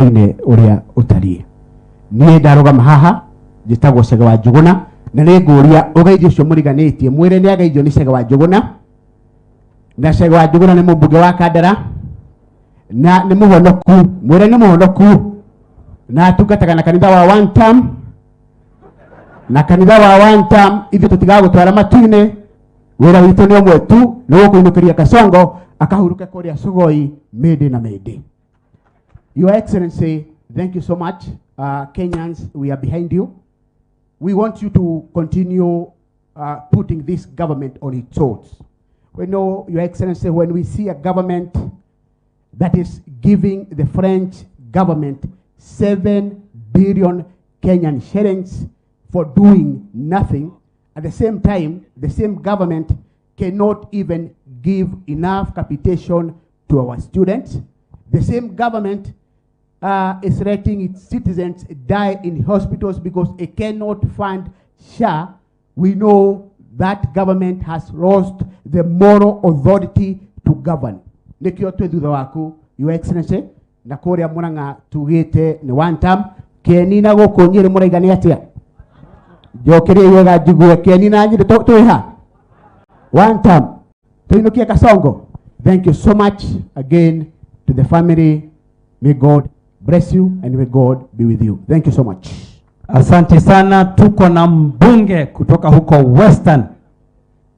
Ine uria utarie nie ndarugama haha njitagwo Chege wa Njuguna na nĩ ngũria ũgeithio ũcio mũriganĩtie mwĩre nĩ ageithio nĩ Chege wa Njuguna na Chege wa Njuguna nĩ mũmbunge wa Kandara na nĩ mũhonoku mwĩre nĩ mũhonoku na atungataga na kanitha wa one term na kanitha wa one term ithuĩ tũtigaga gũtwara matu-inĩ wĩra witũ nĩ ũmwe tu nĩ gũkũinũkĩria Kasongo akahuruke kũrĩa Sugoi mĩndĩ na mĩndĩ. Your Excellency, thank you so much. Kenyans, we are behind you. We want you to continue putting this government on its toes. We know, Your Excellency, when we see a government that is giving the French government 7 billion Kenyan shillings for doing nothing, at the same time, the same government cannot even give enough capitation to our students. The same government is letting its citizens die in hospitals because it cannot fund SHA. We know that government has lost the moral authority to govern. Nikio twi thutha waku, Your Excellency, na kuria Murang'a tugite ni one term. Kieni na guku Nyeri muraiga ni atia? Njokerie wega njigue Kieni na Nyeri twi ha? One term. Tuinukie Kasongo. Thank you so much again to the family. May God bless you and may God be with you. Thank you so much. Asante sana. Tuko na mbunge kutoka huko Western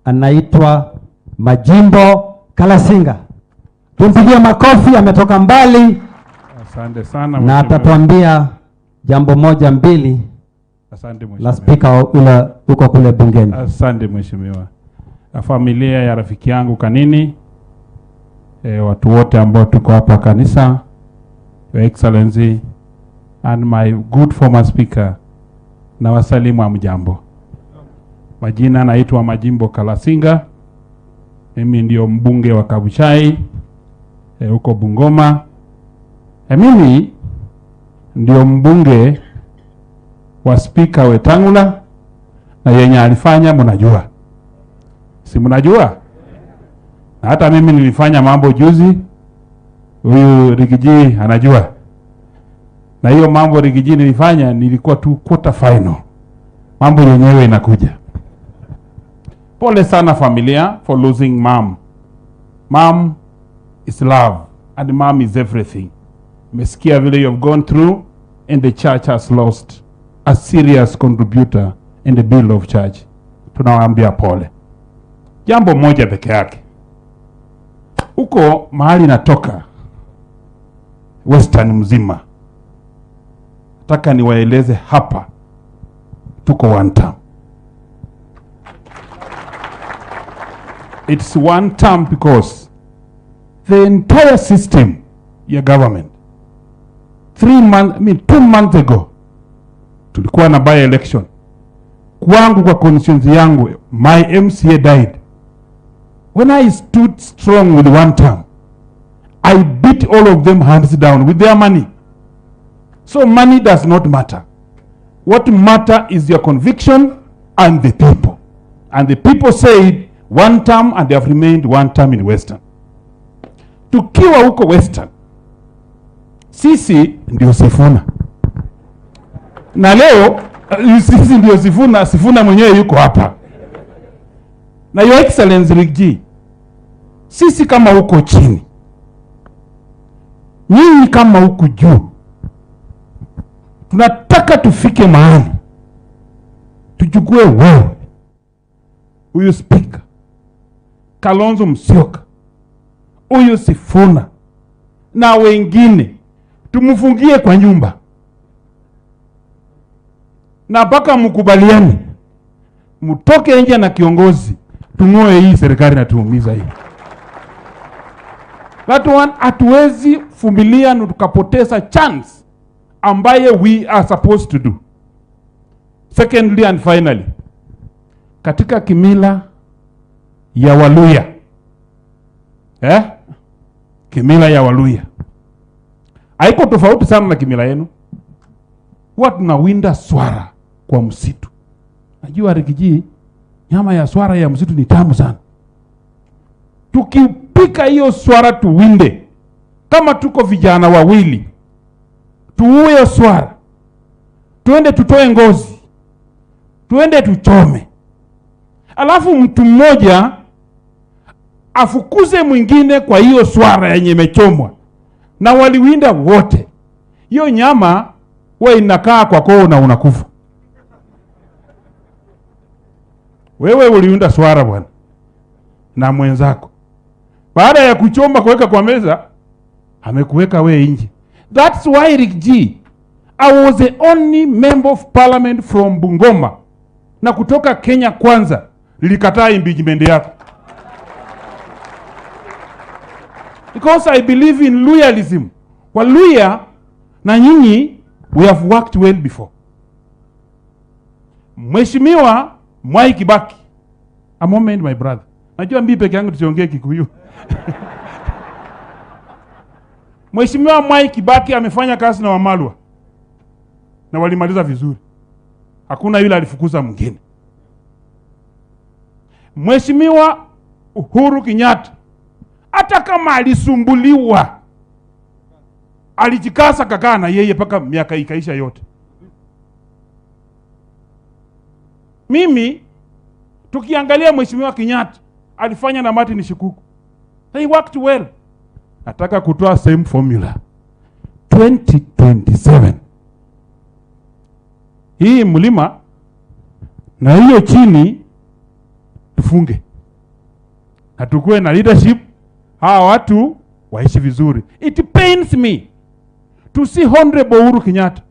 anaitwa Majimbo Kalasinga. Tumpigie makofi, ametoka mbali. Asante sana na mheshimiwa. Atatuambia jambo moja mbili Asante la mheshimiwa. spika ule huko kule bungeni. Asante mheshimiwa. Na familia ya rafiki yangu Kanini, watu wote ambao tuko hapa kanisa, Your Excellency and my good former speaker, na wasalimu hamjambo. Majina naitwa Majimbo Kalasinga. Mimi ndio mbunge wa Kabuchai huko Bungoma. Mimi ndio mbunge wa Spika Wetangula, na yenye alifanya mnajua, si mnajua? Na hata mimi nilifanya mambo juzi, huyu Riggy G anajua. Na hiyo mambo Riggy G nilifanya, nilikuwa tu quarter final, mambo yenyewe inakuja. Pole sana familia for losing mom. Mom is love and mom is everything. Nimesikia vile you have gone through and the church has lost a serious contributor in the bill of church. Tunawaambia pole. Jambo moja peke yake, huko mahali natoka Western mzima, nataka niwaeleze hapa, tuko one term. It's one term because the entire system ya government 3 months, I mean 2 months ago tulikuwa na by election. Kwangu kwa constituency yangu, my MCA died. When I stood strong with one term, I beat all of them hands down with their money. So money does not matter. What matter is your conviction and the people. And the people said one term and they have remained one term in Western. Tukiwa huko Western, sisi ndio Sifuna. Na leo sisi ndio Sifuna, Sifuna mwenyewe yuko hapa. Na Your Excellency Riggy G, sisi kama huko chini, nyinyi kama huku juu, tunataka tufike mahali tuchukue wewe, huyu speaker Kalonzo Musyoka, huyu Sifuna na wengine, tumfungie kwa nyumba na mpaka mkubaliane, mtoke nje na kiongozi, tung'oe hii serikali na tuumiza hii. That one hatuwezi vumilia na tukapoteza chance ambaye we are supposed to do. Secondly and finally, katika kimila ya Waluya, Kimila ya Waluya haiko tofauti sana na kimila yenu. Huwa tunawinda swara kwa msitu. Najua Riggy G, nyama ya swara ya msitu ni tamu sana. Tukipika hiyo swara tuwinde, kama tuko vijana wawili Tuue swara, tuende tutoe ngozi, tuende tuchome, alafu mtu mmoja afukuze mwingine kwa hiyo swara yenye imechomwa, na waliwinda wote. Hiyo nyama huwa inakaa kwa koo na unakufa. Wewe uliunda swara bwana na mwenzako, baada ya kuchoma kuweka kwa meza, amekuweka wewe nje. That's why, Rick G, I was the only member of parliament from Bungoma na kutoka Kenya Kwanza nilikataa impeachment yako, because I believe in loyalism. Waluya na nyinyi, we have worked well before. Mheshimiwa Mwai Kibaki, a moment my brother. Najua mimi peke yangu tusiongee Kikuyu. Mheshimiwa Mwai Kibaki amefanya kazi na Wamalwa na walimaliza vizuri. Hakuna yule alifukuza mwingine. Mheshimiwa Uhuru Kenyatta, hata kama alisumbuliwa, alijikasa kakaa na yeye mpaka miaka ikaisha yote. Mimi tukiangalia Mheshimiwa Kenyatta alifanya na Martin Shikuku, they worked well. Nataka kutoa same formula 2027. Hii mlima na hiyo chini tufunge, na tukue na leadership, hawa watu waishi vizuri. It pains me to see Honorable Uhuru Kenyatta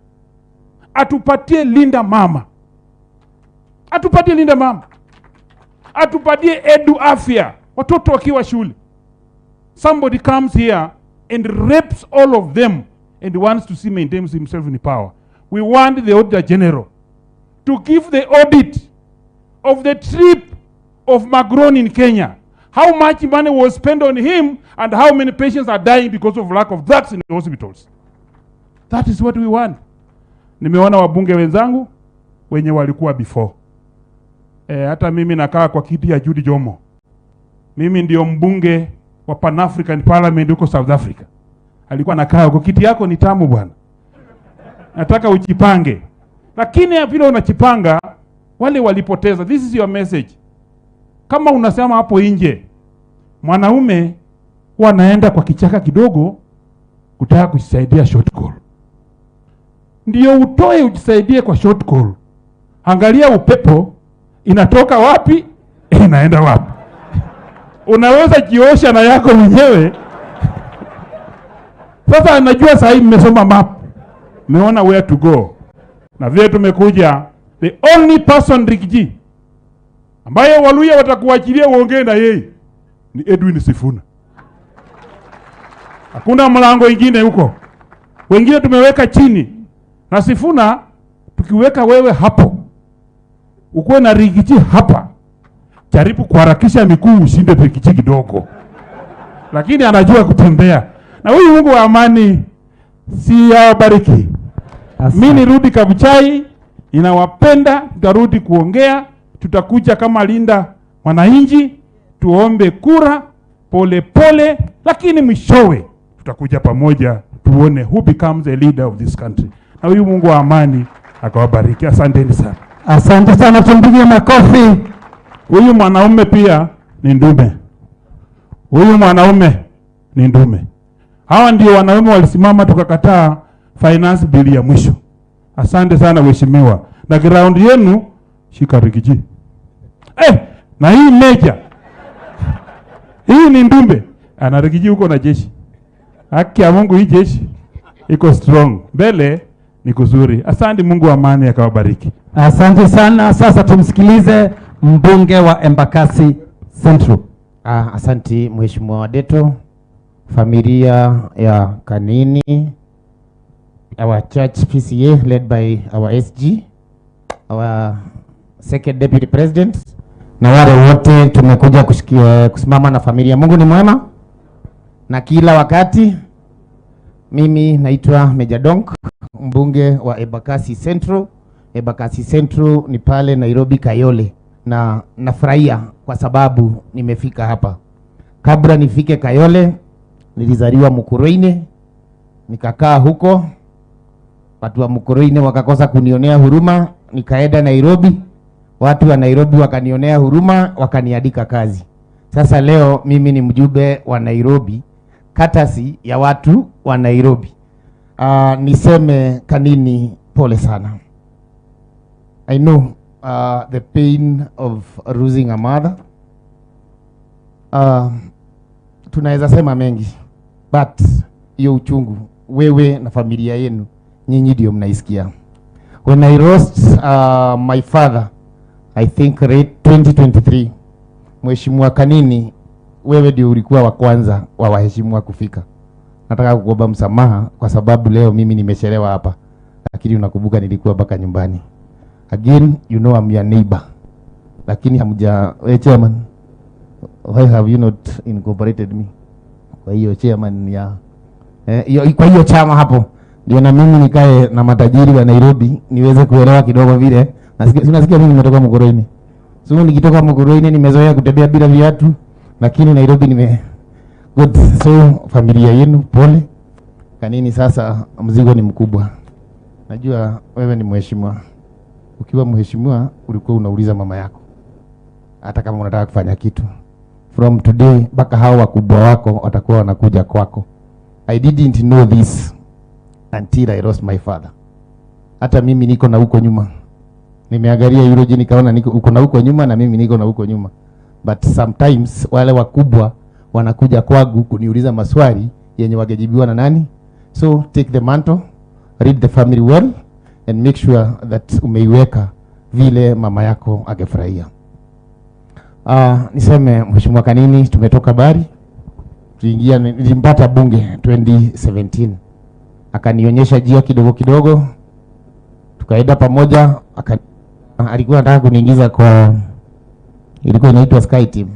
atupatie Linda Mama, atupatie Linda Mama, atupatie Edu Afya, watoto wakiwa shule. Somebody comes here and rapes all of them and wants to see maintains himself in power. We want the Auditor General to give the audit of the trip of Macron in Kenya. How much money was spent on him and how many patients are dying because of lack of drugs in the hospitals. That is what we want. Nimeona wabunge wenzangu wenye walikuwa before. Hata mimi nakaa kwa kiti ya Judy Jomo. Mimi ndio mbunge wa Pan African Parliament huko South Africa. Alikuwa nakaa huko. Kiti yako ni tamu bwana. Nataka ujipange. Lakini vile unajipanga, wale walipoteza. This is your message. Kama unasema hapo nje, mwanaume huwa anaenda kwa kichaka kidogo kutaka kujisaidia short call. Ndio utoe ujisaidie kwa short call. Angalia upepo inatoka wapi, inaenda wapi. Unaweza jiosha na yako mwenyewe. Sasa najua sasa hivi mmesoma map, mmeona where to go. Na vile tumekuja, the only person, Rick G, ambaye Waluya watakuachilia uongee na yeye ni Edwin Sifuna. Hakuna mlango ingine huko. Wengine tumeweka chini. Na Sifuna tukiweka wewe hapo, ukuwe na Rick G hapa, jaribu kuharakisha miguu ushinde Rick G kidogo. Lakini anajua kutembea. Na huyu Mungu wa amani si awabariki. Mimi nirudi Kabuchai, ninawapenda, tutarudi kuongea, tutakuja kama Linda Mwananchi, tuombe kura pole pole, lakini mwishowe tutakuja pamoja tuone who becomes a leader of this country. Na huyu Mungu wa amani akawabariki. Asanteni sana. Asante sana, tumpigie makofi. Huyu mwanaume pia ni ndume. Huyu mwanaume ni ndume. Hawa ndio wanaume walisimama tukakataa finance bill ya mwisho. Asante sana mheshimiwa. Na ground yenu shika Rick G. Na hii meja. Hii ni ndumbe. Ana Rick G huko na jeshi. Haki ya Mungu hii jeshi iko strong. Mbele ni kuzuri. Asante, Mungu wa amani akawabariki. Asante sana. Sasa tumsikilize mbunge wa Embakasi Central. Asanti Mheshimiwa Wadeto, familia ya Kanini, our church PCA led by our SG, our second deputy president, na wale wote tumekuja kushikia, kusimama na familia. Mungu ni mwema na kila wakati. Mimi naitwa Meja Donk, mbunge wa Embakasi Central. Embakasi Central ni pale Nairobi Kayole, na nafurahia kwa sababu nimefika hapa. Kabla nifike Kayole, nilizaliwa Mukurweini, nikakaa huko. Watu wa Mukurweini wakakosa kunionea huruma, nikaenda Nairobi. Watu wa Nairobi wakanionea huruma, wakaniandika kazi. Sasa leo mimi ni mjumbe wa Nairobi, courtesy ya watu wa Nairobi. Niseme Kanini, pole sana. I know the pain of losing a mother. Tunaweza sema mengi, but hiyo uchungu wewe na familia yenu nyinyi ndio mnaisikia. When I lost my father, I think late 2023, Mheshimiwa Kanini, wewe ndio ulikuwa wa kwanza wa waheshimiwa kufika. Nataka kukuomba msamaha kwa sababu leo mimi nimechelewa hapa, lakini unakumbuka nilikuwa mpaka nyumbani. Again, you know I'm your neighbor. Lakini hamja, hey, chairman, why have you not incorporated me? Kwa hiyo chairman ya kwa hiyo chama hapo ndio na mimi nikae na matajiri wa Nairobi niweze kuelewa kidogo vile. Nasikia, unasikia mimi nimetoka Mukurweini. So nikitoka Mukurweini nimezoea kutembea bila viatu, lakini Nairobi nime good. So familia yenu pole. Kanini, sasa mzigo ni mkubwa. Najua wewe ni mheshimiwa. Ukiwa mheshimiwa ulikuwa unauliza mama yako hata kama unataka kufanya kitu. From today mpaka hao wakubwa wako watakuwa wanakuja kwako. I didn't know this until I lost my father. Hata mimi niko na huko nyuma. Nimeangalia eulogy nikaona niko uko na huko nyuma na mimi niko na huko nyuma. But sometimes wale wakubwa wanakuja kwangu kuniuliza maswali yenye wangejibiwa na nani? So take the mantle, lead the family well and make sure that umeiweka vile mama yako angefurahia. Niseme Mheshimiwa Kanini, tumetoka bari tuingia, nilimpata bunge 2017, akanionyesha njia kidogo kidogo, tukaenda pamoja. Alikuwa anataka kuniingiza kwa, ilikuwa inaitwa Sky Team.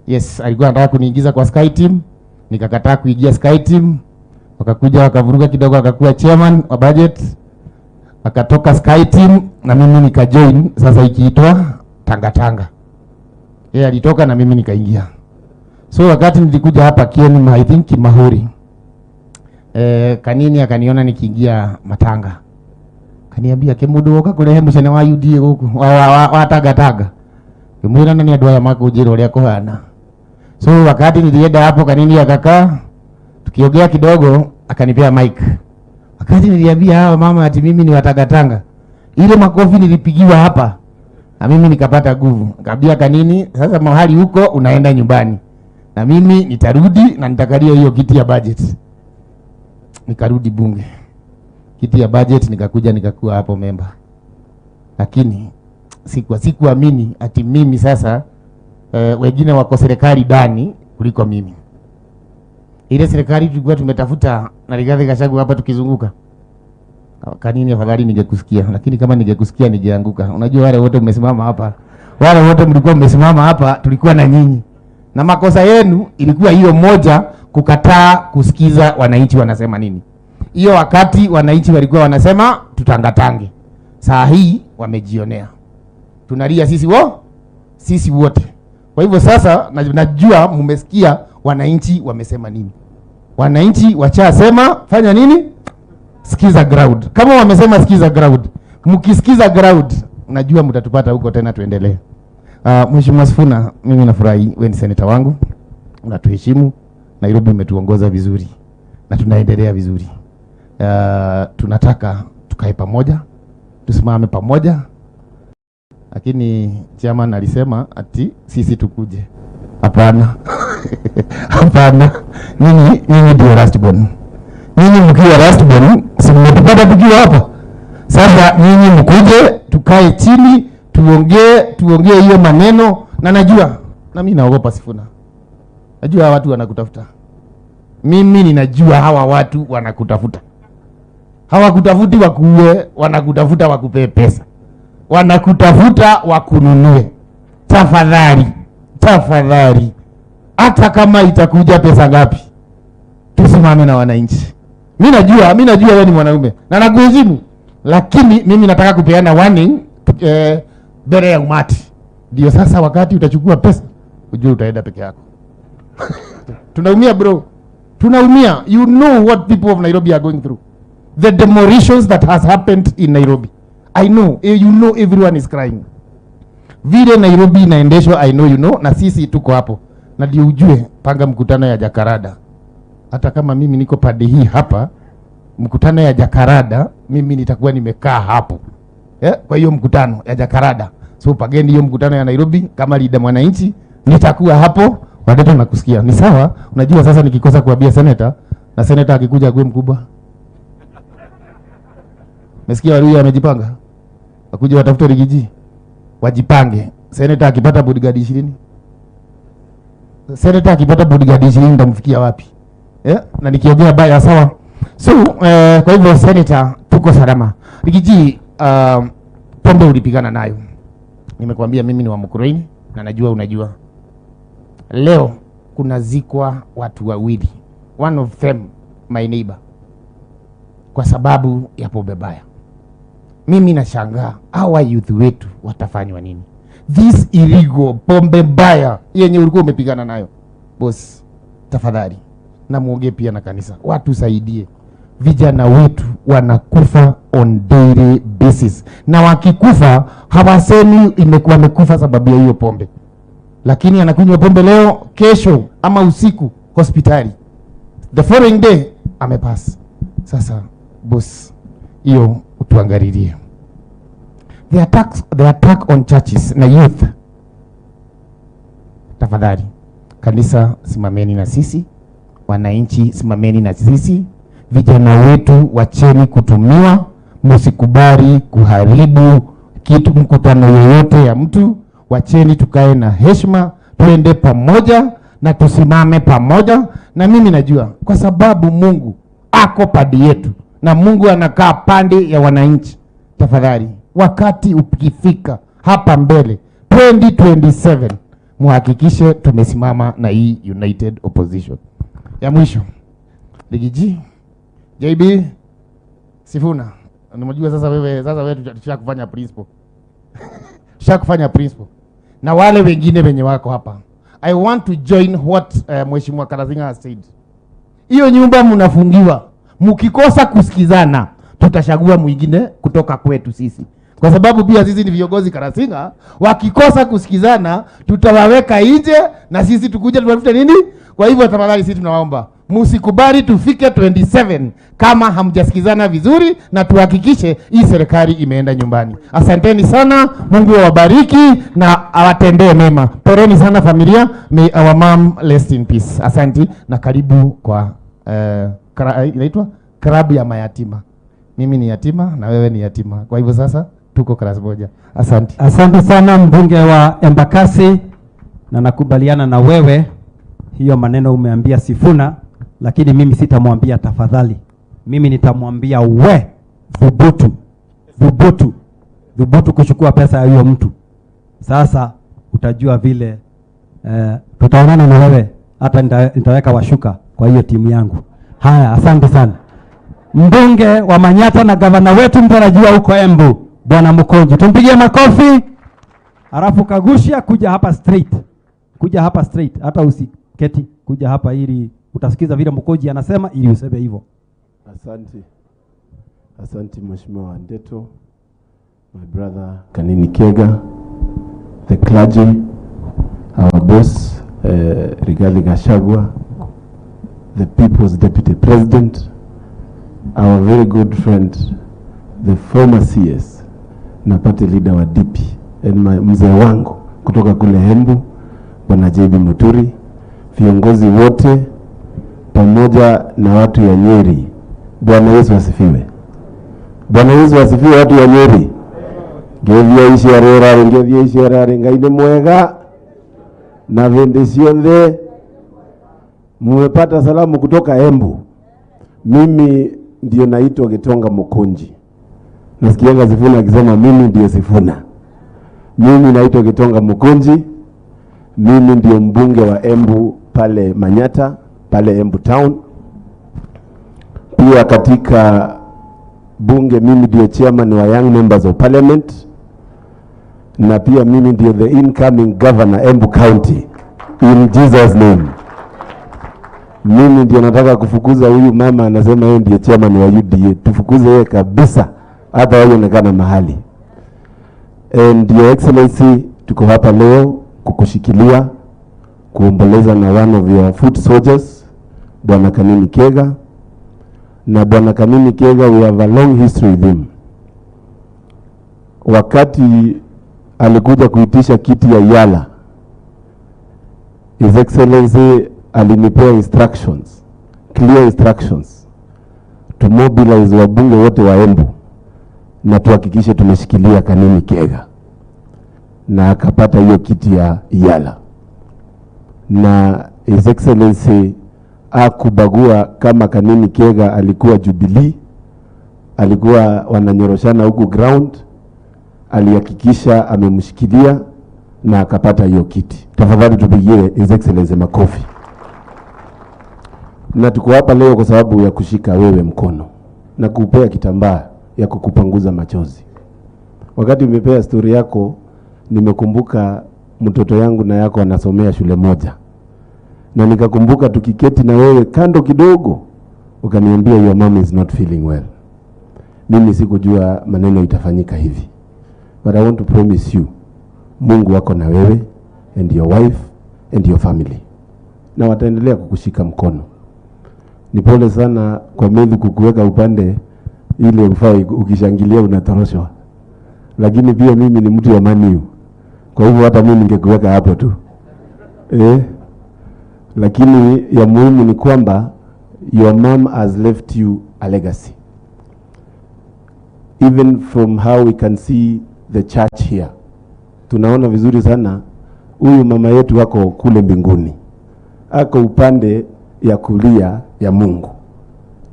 Yes, alikuwa anataka kuniingiza kwa Sky Team, nikakataa kuingia Sky Team. Wakakuja wakavuruga kidogo, akakuwa chairman wa budget, akatoka Sky Team na mimi nikajoin, sasa ikiitwa Tanga Tanga. Yeye alitoka na mimi nikaingia. So wakati nilikuja hapa Kieni, I think Kimahuri, Kanini akaniona nikiingia matanga, kaniambia, "Kimundu woka kurehe mucene wa UDA guku wa Tanga Tanga." Ngimwira na ni andu aya makunjira uria kuhana. So wakati nilienda hapo, Kanini akakaa, tukiongea kidogo, akanipea mic. Wakati niliambia hawa mama ati mimi ni wa Tanga Tanga, ile makofi nilipigiwa hapa na mimi nikapata nguvu. Nikamwambia Kanini, "Sasa mahali huko unaenda nyumbani na mimi nitarudi na nitakalia hiyo kiti ya budget." Nikarudi bunge, kiti ya budget, nikakuja nikakuwa hapo member, lakini sikuamini ati mimi sasa wengine wako serikali ndani kuliko mimi. Ile serikali tulikuwa tumetafuta na Rigathi Gachagua hapa tukizunguka. Kanini, afadhali ningekusikia, lakini kama ningekusikia ningeanguka. Unajua wale wote mmesimama hapa, wale wote mlikuwa mmesimama hapa, tulikuwa na nyinyi, na makosa yenu ilikuwa hiyo moja, kukataa kusikiza wananchi wanasema nini. Hiyo wakati wananchi walikuwa wanasema tutangatange, saa hii wamejionea, tunalia sisi wote. Kwa hivyo sasa najua mmesikia wananchi wamesema nini. Wananchi wachasema fanya nini? Sikiza ground. Kama wamesema sikiza ground, mkisikiza ground, najua mtatupata huko tena, tuendelee. Mheshimiwa Sifuna, mimi nafurahi wewe ni seneta wangu, unatuheshimu. Nairobi umetuongoza vizuri na tunaendelea vizuri. Tunataka tukae pamoja, tusimame pamoja, lakini chairman alisema ati sisi tukuje. Hapana, hapana, nyinyi ndio last born. Nyinyi mkiwa last born, si mmetupata tukiwa hapa? Sasa nyinyi mkuje, tukae chini, tuongee, tuongee hiyo maneno, na najua na mimi naogopa Sifuna. Najua hawa watu wanakutafuta. Mimi ninajua hawa watu wanakutafuta. Hawakutafuti wakuue, wanakutafuta wakupee pesa, wanakutafuta wakununue. Tafadhali, tafadhali, hata kama itakuja pesa ngapi, tusimame na wananchi. Mi najua wewe ni mwanaume na nakuheshimu, lakini mimi nataka kupeana warning mbele ya umati. Ndio sasa wakati utachukua pesa, ujue utaenda peke yako. Tunaumia bro, tunaumia. You know what people of Nairobi are going through. The demolitions that has happened in Nairobi. I know, you know everyone is crying. Vile Nairobi inaendeshwa, I know you know, na sisi tuko hapo. Na ndio ujue, panga mkutano ya Jakarada. Hata kama mimi niko pande hii hapa, mkutano ya Jakarada, mimi nitakuwa nimekaa hapo. Kwa hiyo mkutano ya Jakarada. So pageni hiyo mkutano ya Nairobi, kama leader mwananchi, nitakuwa hapo. Watoto nakusikia. Ni sawa, unajua sasa nikikosa kuambia senator, na senator akikuja akuwe mkubwa. Mesikia Waluya wamejipanga. Wakuja watafute Rigiji. Wajipange. Senator akipata bodyguard 20. Senator akipata bodyguard 20 nitamfikia wapi? Na nikiongea baya sawa. So, kwa hivyo senator tuko salama. Rigiji, pombe ulipigana nayo. Nimekuambia mimi ni wa Mukurweini na najua unajua. Leo kuna zikwa watu wawili. One of them my neighbor. Kwa sababu ya pombe baya. Mimi nashangaa hawa youth wetu watafanywa nini? This illegal pombe mbaya yenye ulikuwa umepigana nayo. Boss, tafadhali na muongee pia na kanisa. Watu saidie. Vijana wetu wanakufa on daily basis. Na wakikufa hawasemi imekuwa wamekufa sababu ya hiyo pombe. Lakini anakunywa pombe leo, kesho ama usiku hospitali. The following day amepass. Sasa boss, hiyo utuangalilie. The attack on churches na youth. Tafadhali kanisa simameni na sisi, wananchi simameni na sisi, vijana wetu wacheni kutumiwa, msikubali kuharibu kitu mkutano yoyote ya mtu. Wacheni tukae na heshima, tuende pamoja na tusimame pamoja. Na mimi najua kwa sababu Mungu ako pande yetu na Mungu anakaa pande ya wananchi. Tafadhali wakati ukifika hapa mbele 2027 muhakikishe tumesimama na hii United Opposition. Ya mwisho, Rigiji, JB Sifuna, unajua sasa wewe tushakufanya principal. Tushakufanya principal. Na wale wengine wenye wako hapa, I want to join what Mheshimiwa Karazinga has said. Hiyo nyumba mnafungiwa, mkikosa kusikizana tutachagua mwingine kutoka kwetu sisi. Kwa sababu pia sisi ni viongozi Karasinga, wakikosa kusikizana tutawaweka nje na sisi tukuje tuwafute nini? Kwa hivyo tafadhali sisi tunawaomba msikubali tufike 27 kama hamjasikizana vizuri, na tuhakikishe hii serikali imeenda nyumbani. Asanteni sana, Mungu awabariki na awatendee mema. Poleni sana familia, may our mom rest in peace. Asante na karibu kwa inaitwa klabu ya mayatima. Mimi ni yatima na wewe ni yatima. Kwa hivyo sasa tuko class moja. Asante. Asante sana mbunge wa Embakasi, na nakubaliana na wewe hiyo maneno umeambia Sifuna, lakini mimi sitamwambia tafadhali. Mimi nitamwambia we thubutu. Thubutu. Thubutu kuchukua pesa ya huyo mtu. Sasa utajua vile tutaonana na wewe, hata nitaweka washuka kwa hiyo timu yangu. Haya, asante sana. Mbunge wa Manyata na gavana wetu mtarajiwa huko Embu, Bwana Mukonji. Tumpigie makofi. Alafu Kagushia, kuja hapa straight. Kuja hapa straight, hata usiketi, kuja hapa ili utasikiza vile Mukonji anasema ili useme hivyo. Asante. Asante Mheshimiwa Wandeto, my brother Kanini Kega, the clergy, our boss Rigathi Gachagua, the people's deputy president, our very good friend, the former CS na party leader wa DP, and my mzee wangu kutoka kule Embu, Bwana JB Muturi, viongozi wote pamoja na watu ya Nyeri. Bwana Yesu asifiwe. Bwana Yesu asifiwe watu ya Nyeri. Ngethia ici arera, ngethia ici arare, Ngai nĩ mwega na vindi ciothe. Mmepata salamu kutoka Embu. Mimi ndio naitwa Gitonga Mukunji. Nasikianga Sifuna akisema mimi ndio Sifuna. Mimi naitwa Gitonga Mukunji. Mimi ndio mbunge wa Embu pale Manyata, pale Embu Town. Pia katika bunge mimi ndio chairman wa Young Members of Parliament, na pia mimi ndio the incoming governor Embu County, in Jesus name. Mimi ndio nataka kufukuza huyu mama, anasema yeye ndiye chairman wa UDA. Tufukuze yeye kabisa, hata haonekana mahali. And Your Excellency, tuko hapa leo kukushikilia, kuomboleza na one of your foot soldiers, Bwana Kanini Kega. Na Bwana Kanini Kega, we have a long history with him. Wakati alikuja kuitisha kiti ya Yala, His Excellency alinipea instructions, clear instructions to mobilize wabunge wote wa Embu na tuhakikishe tumeshikilia Kanini Kega, na akapata hiyo kiti ya Yala. Na His Excellency akubagua kama Kanini Kega alikuwa Jubilee, alikuwa wananyoroshana huku ground, alihakikisha amemshikilia na akapata hiyo kiti. Tafadhali tupigie His Excellency makofi. Na tuko hapa leo kwa sababu ya kushika wewe mkono na kupea kitambaa ya kukupanguza machozi. Wakati umepea story yako, nimekumbuka mtoto yangu na yako anasomea shule moja, na nikakumbuka tukiketi na wewe kando kidogo, ukaniambia your mom is not feeling well. Mimi sikujua maneno itafanyika hivi, but I want to promise you, Mungu wako na wewe and your wife and your family, na wataendelea kukushika mkono. Ni pole sana kwa Meru kukuweka upande ile ufai, ukishangilia unatoroshwa, lakini pia mimi ni mtu wa Man U, kwa hivyo hata mimi ningekuweka hapo tu. Lakini ya muhimu ni kwamba your mom has left you a legacy. Even from how we can see the church here, tunaona vizuri sana huyu mama yetu ako kule mbinguni, ako upande ya kulia ya Mungu,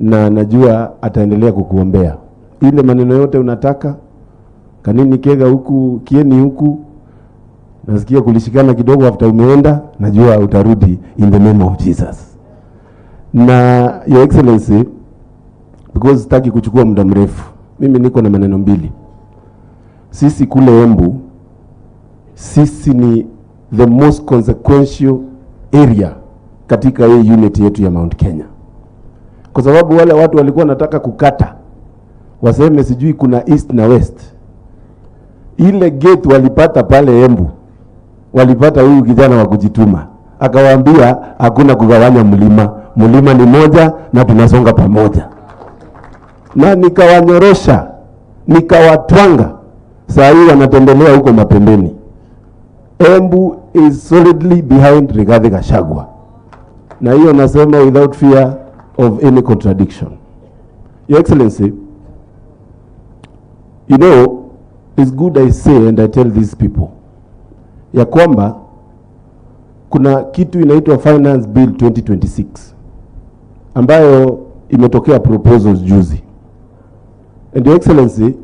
na najua ataendelea kukuombea ile maneno yote unataka. Kanini Kega huku, Kieni huku, nasikia kulishikana kidogo after umeenda, najua utarudi in the name of Jesus. Na Your Excellency, because sitaki kuchukua muda mrefu, mimi niko na maneno mbili. Sisi kule Embu, sisi ni the most consequential area katika hii unit yetu ya Mount Kenya, kwa sababu wale watu walikuwa wanataka kukata waseme sijui kuna east na west. Ile gate walipata pale Embu, walipata huyu kijana wa kujituma, akawaambia hakuna kugawanya mlima, mlima ni moja na tunasonga pamoja. Na nikawanyorosha, nikawatwanga, saa hii wanatembelea huko mapembeni. Embu is solidly behind Rigathi Gachagua, na hiyo nasema without fear of any contradiction. Your Excellency, you know, it's good I say and I tell these people ya kwamba kuna kitu inaitwa Finance Bill 2026 ambayo imetokea proposals juzi. And Your Excellency,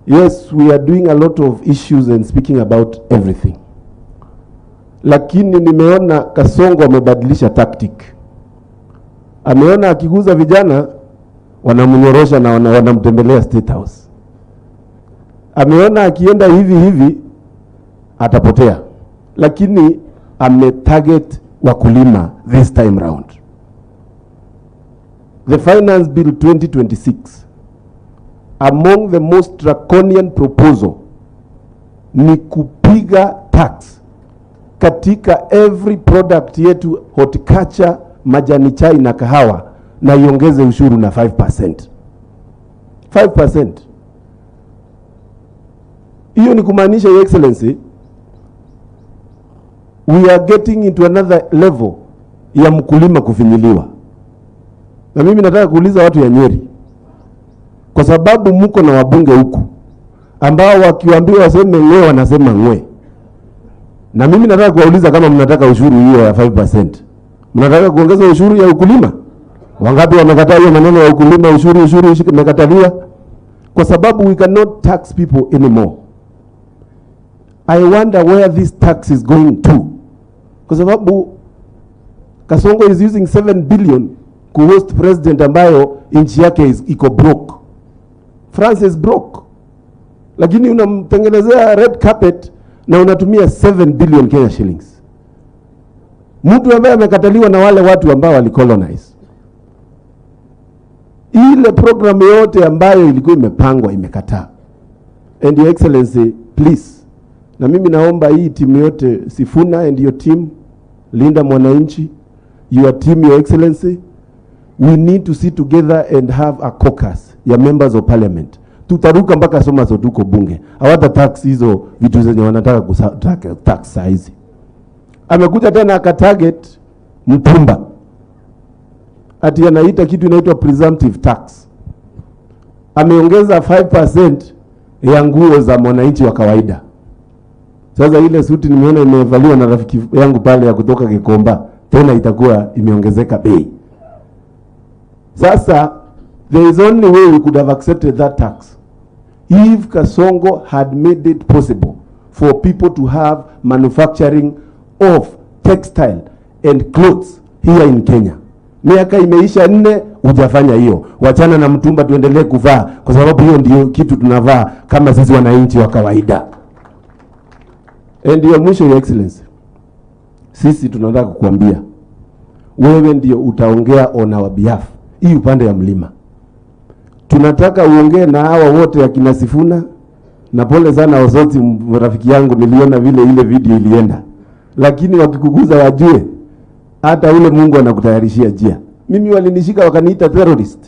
yes, we are doing a lot of issues and speaking about everything. Lakini nimeona Kasongo amebadilisha tactic. Ameona akiguza vijana wanamnyorosha na wanamtembelea State House. Ameona akienda hivi hivi atapotea, lakini ametarget wakulima this time round. The Finance Bill 2026, among the most draconian proposal ni kupiga tax katika every product yetu, horticulture, majani chai na kahawa, na iongeze ushuru na 5%. 5%. Hiyo ni kumaanisha, Your Excellency, we are getting into another level ya mkulima kufinyiliwa. Na mimi nataka kuuliza watu ya Nyeri, kwa sababu mko na wabunge huku ambao wakiwaambiwa waseme ng'we wanasema ng'we. Na mimi nataka kuwauliza kama mnataka ushuru hiyo ya 5%. Mnataka kuongeza ushuru ya ukulima? Wangapi wamekataa hiyo maneno ya ukulima, ushuru, ushuru, ushuru imekataliwa? Kwa sababu we cannot tax people anymore. I wonder where this tax is going to. Kwa sababu Kasongo is using 7 billion kuhost president ambayo nchi yake iko broke. France is broke. Lakini unamtengenezea red carpet na unatumia 7 billion Kenya shillings. Mtu ambaye amekataliwa na wale watu ambao walicolonize. Ile program yote ambayo ilikuwa imepangwa imekataa. And Your Excellency, please, na mimi naomba hii timu yote, Sifuna and your team, Linda Mwananchi, your team, Your Excellency, we need to sit together and have a caucus ya members of parliament. Tutaruka mpaka Soma tuko bunge. Hawata tax hizo vitu zenye wanataka tax saa hizi. Amekuja tena akatarget mtumba, ati anaita kitu inaitwa presumptive tax. Ameongeza 5% ya nguo za mwananchi wa kawaida. Sasa ile suti nimeona imevaliwa na rafiki yangu pale ya kutoka Gikomba, tena itakuwa imeongezeka bei. Sasa there is only way we could have accepted that tax if Kasongo had made it possible for people to have manufacturing of textile and clothes here in Kenya. Miaka imeisha 4 hujafanya hiyo. Wachana na mtumba, tuendelee kuvaa kwa sababu hiyo ndio kitu tunavaa kama sisi wananchi wa kawaida. And ya mwisho, Your Excellency, sisi tunataka kukuambia wewe ndio utaongea on our behalf hii upande ya mlima. Tunataka uongee na hawa wote akina Sifuna, na pole sana Osoti, rafiki yangu, niliona vile ile video ilienda, lakini wakikuguza wajue hata ule Mungu anakutayarishia njia. Mimi walinishika wakaniita terrorist,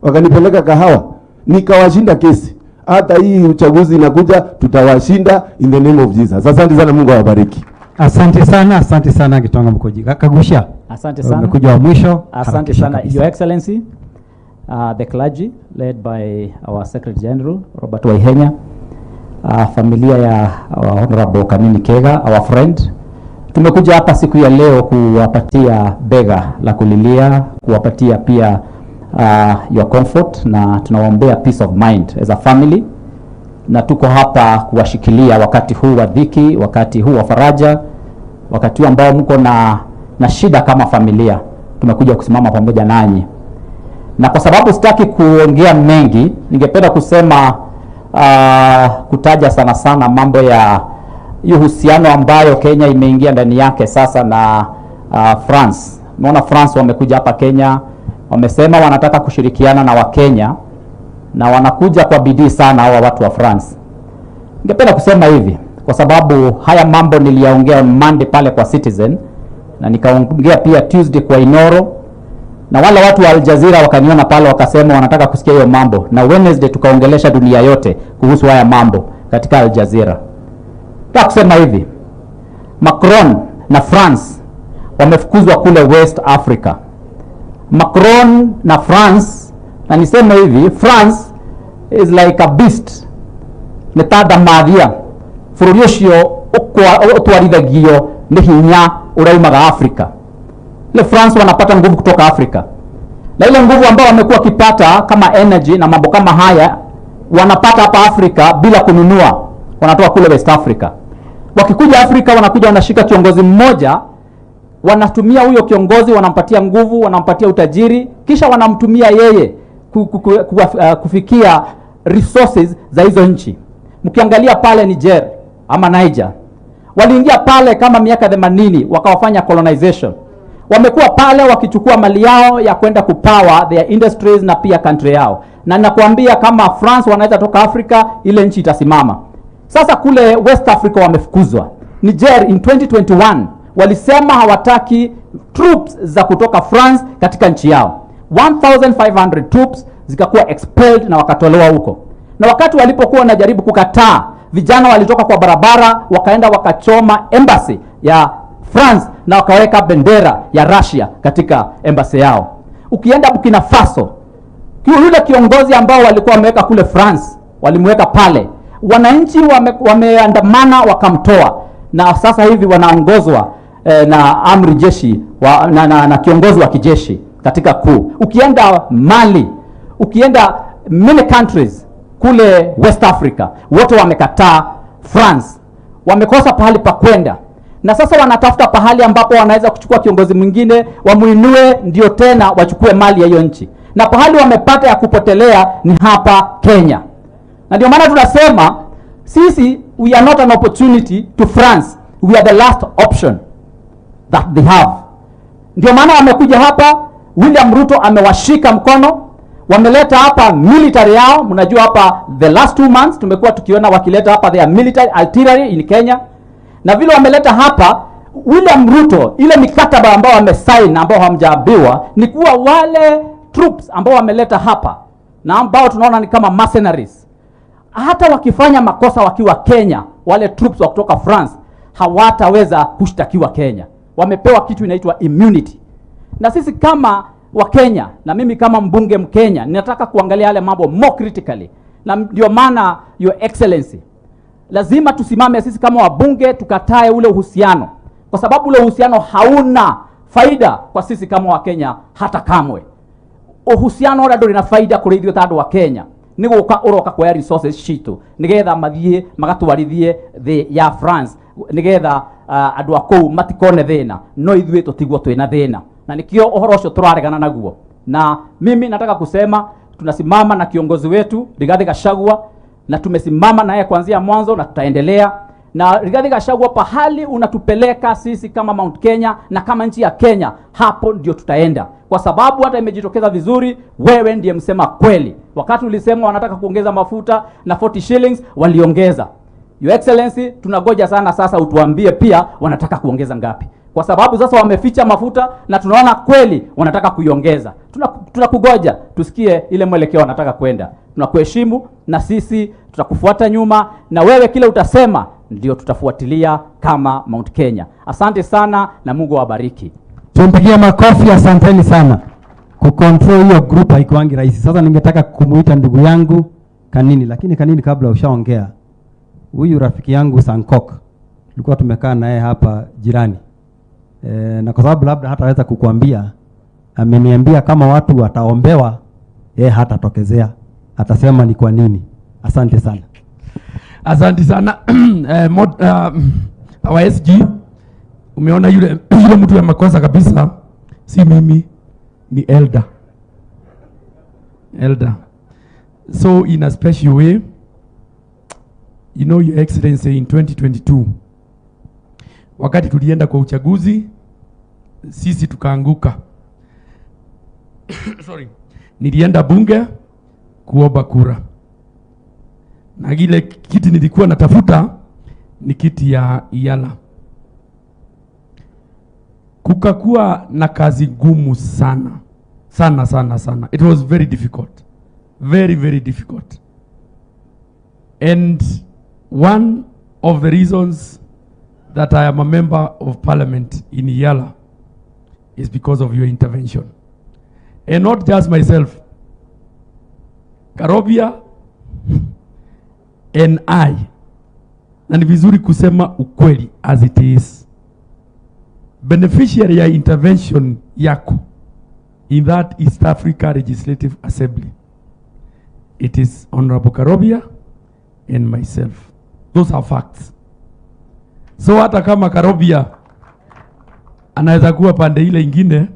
wakanipeleka Kahawa, nikawashinda kesi. Hata hii uchaguzi inakuja tutawashinda in the name of Jesus. Asante sana, Mungu awabariki. Asante sana, asante sana Gitonga Mkoji. Kagusha. Asante sana. Umekuja wa mwisho. Asante Harakisha sana, kabisa. Your Excellency, the clergy led by our Secretary General Robert Waihenya, familia ya our Honorable Kanini Kega, our friend. Tumekuja hapa siku ya leo kuwapatia bega la kulilia, kuwapatia pia your comfort, na tunawaombea peace of mind as a family, na tuko hapa kuwashikilia wakati huu wa dhiki, wakati huu wa faraja, wakati huu ambao mko na shida kama familia. Tumekuja kusimama pamoja nanyi, na kwa sababu sitaki kuongea mengi, ningependa kusema kutaja sana sana mambo ya hiyo uhusiano ambayo Kenya imeingia ndani yake sasa na France. Umeona France wamekuja hapa Kenya, wamesema wanataka kushirikiana na Wakenya na wanakuja kwa bidii sana hawa watu wa France. Ningependa kusema hivi kwa sababu haya mambo niliyaongea on Monday pale kwa Citizen na nikaongea pia Tuesday kwa Inoro, na wale watu wa Al Jazeera wakaniona pale wakasema wanataka kusikia hiyo mambo, na Wednesday tukaongelesha dunia yote kuhusu haya mambo katika Al Jazeera. Nataka kusema hivi, Macron na France wamefukuzwa kule West Africa. Macron na France, na niseme hivi, France is like a beast, nĩ ta ndamathia. Bũrũri ũcio ũtwarithagio nĩ hinya ũraumaga Afrika. Ile France wanapata nguvu kutoka Afrika, na ile nguvu ambayo wamekuwa wakipata kama energy na mambo kama haya wanapata hapa Afrika bila kununua, wanatoka kule West Africa. Wakikuja Afrika wanakuja wanashika kiongozi mmoja, wanatumia huyo kiongozi, wanampatia nguvu, wanampatia utajiri, kisha wanamtumia yeye kufikia resources za hizo nchi. Mkiangalia pale Niger ama Niger, waliingia pale kama miaka 80 wakawafanya colonization. Wamekuwa pale wakichukua mali yao ya kwenda kupower their industries na pia country yao. Na nakuambia kama France wanaweza toka Afrika, ile nchi itasimama. Sasa kule West Africa wamefukuzwa. Niger in 2021 walisema hawataki troops za kutoka France katika nchi yao. 1500 troops zikakuwa expelled na wakatolewa huko. Na wakati walipokuwa wanajaribu kukataa, vijana walitoka kwa barabara wakaenda wakachoma embassy ya France na wakaweka bendera ya Russia katika embassy yao. Ukienda Burkina Faso, yule kiongozi ambao walikuwa wameweka kule France, walimweka pale. Wananchi wameandamana wakamtoa, na sasa hivi wanaongozwa na amri jeshi wa, na kiongozi wa kijeshi katika kuu. Ukienda Mali, ukienda many countries kule West Africa, wote wamekataa France, wamekosa pahali pa kwenda, na sasa wanatafuta pahali ambapo wanaweza kuchukua kiongozi mwingine wamuinue, ndio tena wachukue mali ya hiyo nchi, na pahali wamepata ya kupotelea ni hapa Kenya. Na ndio maana tunasema sisi we are not an opportunity to France, we are the last option. that they have. Ndio maana wamekuja hapa, William Ruto amewashika mkono, wameleta hapa military yao. Mnajua hapa the last 2 months tumekuwa tukiona wakileta hapa their military artillery in Kenya, na vile wameleta hapa William Ruto, ile mikataba ambao wamesign ambao hamjaambiwa ni kuwa wale troops ambao wameleta hapa na ambao tunaona ni kama mercenaries, hata wakifanya makosa wakiwa Kenya, wale troops wa kutoka France hawataweza kushtakiwa Kenya. Wamepewa kitu inaitwa immunity. Na sisi kama Wakenya na mimi kama mbunge Mkenya ninataka kuangalia yale mambo more critically, na ndio maana, Your Excellency, lazima tusimame sisi kama wabunge tukatae ule uhusiano, kwa sababu ule uhusiano hauna faida kwa sisi kama Wakenya hata kamwe. Uhusiano ũrĩa ndũrĩ na faida kũrĩ ithuĩ ta andũ a Kenya nĩ gũka ũroka kuoya resources citũ nĩgetha mathiĩ magatwarithie thĩ ya France nĩgetha andũ a kũu matikone thĩna, no ithuĩ tũtigwo twĩna thĩna, na nikio ũhoro ũcio tũraregana naguo. Na mimi nataka kusema tunasimama na kiongozi wetu Rigathi Gachagua, na tumesimama naye kuanzia mwanzo na tutaendelea na Rigathi Gachagua. Pahali unatupeleka sisi kama Mount Kenya na kama nchi ya Kenya, hapo ndio tutaenda, kwa sababu hata imejitokeza vizuri, wewe ndiye msema kweli. Wakati ulisema wanataka kuongeza mafuta na 40 shillings, waliongeza. Your Excellency, tunagoja sana sasa utuambie pia wanataka kuongeza ngapi, kwa sababu sasa wameficha mafuta na tunaona kweli wanataka kuiongeza. Tunakugoja tusikie ile mwelekeo wanataka kwenda. Tunakuheshimu na sisi tutakufuata nyuma, na wewe kile utasema ndio tutafuatilia kama Mount Kenya. Asante sana na Mungu awabariki. Tumpigie makofi, asanteni sana. Kucontrol hiyo group haikuangi rahisi. Sasa ningetaka kumuita ndugu yangu Kanini, lakini Kanini, kabla ushaongea, huyu rafiki yangu Sankok tulikuwa tumekaa naye hapa jirani na kwa sababu labda hataweza kukuambia, ameniambia kama watu wataombewa yeye hatatokezea, atasema ni kwa nini. Asante sana. Asante sana, our SG, umeona yule mtu ya makosa kabisa, si mimi, ni elder. Elder. So in a special way, Your Excellency, in 2022 wakati tulienda kwa uchaguzi, sisi tukaanguka. Sorry. Nilienda bunge kuomba kura na ile kiti nilikuwa natafuta ni kiti ya EALA. Kukakuwa na kazi ngumu sana sana sana sana. It was very difficult, very, very difficult. And one of the reasons that I am a member of parliament in EALA is because of your intervention. And not just myself. Karobia and I. Na ni vizuri kusema ukweli as it is. Beneficiary ya intervention yako in that East Africa Legislative Assembly, it is Honorable Karobia and myself. Those are facts. So hata kama Karobia anaweza kuwa pande ile ingine,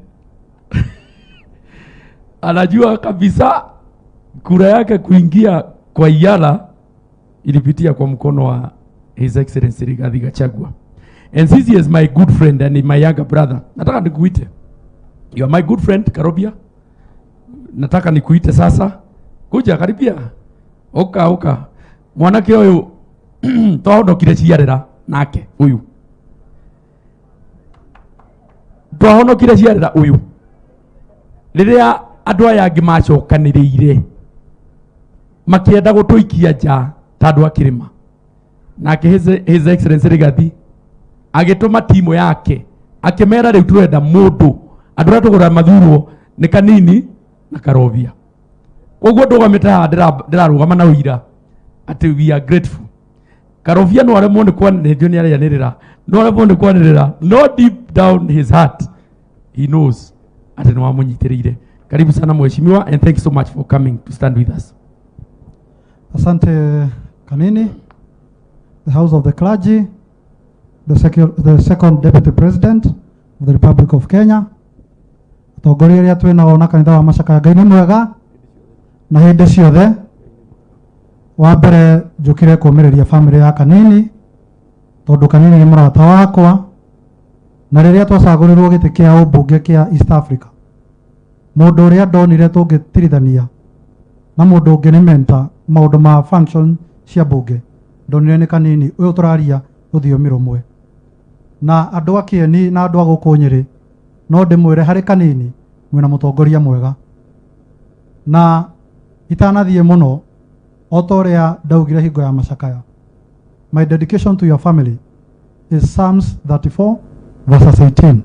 anajua kabisa kura yake kuingia kwa EALA ilipitia kwa mkono wa His Excellency Rigathi Gachagua. And sisi is my good friend and my younger brother. Nataka nikuite. You are my good friend, Karobia. Nataka nikuite sasa. Kuja karibia. Oka oka. Mwanake uyu twahonokire ciarĩra nake uyu. Twahonokire ciarĩra uyu. Rĩrĩa andũ aya angĩ macokanĩrĩire makĩenda gũtũikia nja ta andũ a kĩrĩma, nake His Excellency Rigathi agĩtũma timu yake akĩmera rĩu tũrenda mũndũ andũ arĩa tũgũra mathurwo nĩ Kanini na Karobia. Koguo ndũgamĩte haha ndĩrarũgama na ũira atĩ we are grateful. Karobia no aremwo nĩ kwanĩrĩrio nĩ arĩanĩrĩra, no aremwo nĩ kwanĩrĩra, no deep down his heart he knows atĩ nĩ wamũnyitĩrĩire. Karibu sana, mheshimiwa, and thank you so much for coming to stand with us. Asante, Kanini, the House of the Clergy, the second Deputy President of the Republic of Kenya, atongoria arĩa twĩ nao na kanitha wa Macakaya, Ngai nĩ mwega na hĩndĩ ciothe. Wa mbere njũkire kũmĩrĩria family ya Kanini tondũ Kanini nĩ mũrata wakwa. Na rĩrĩa twacagũrirwo gĩtĩ kĩa ũmbunge kĩa East Africa, mũndũ ũrĩa ndonire tũngĩtirithania na mũndũ ũngĩ nĩ mentor maũndũ ma function cia mbunge, ndonire nĩ Kanini ũyũ tũraria rũthiomi rũmwe. Na andũ a Kĩeni na andũ a gũkũ Nyĩrĩ, no ndĩmwĩre harĩ Kanini mwĩna mũtongoria mwega. Na itanathiĩ mũno, o ta ũrĩa ndaugire hingo ya macakaya, my dedication to your family is Psalms 34 verses 18,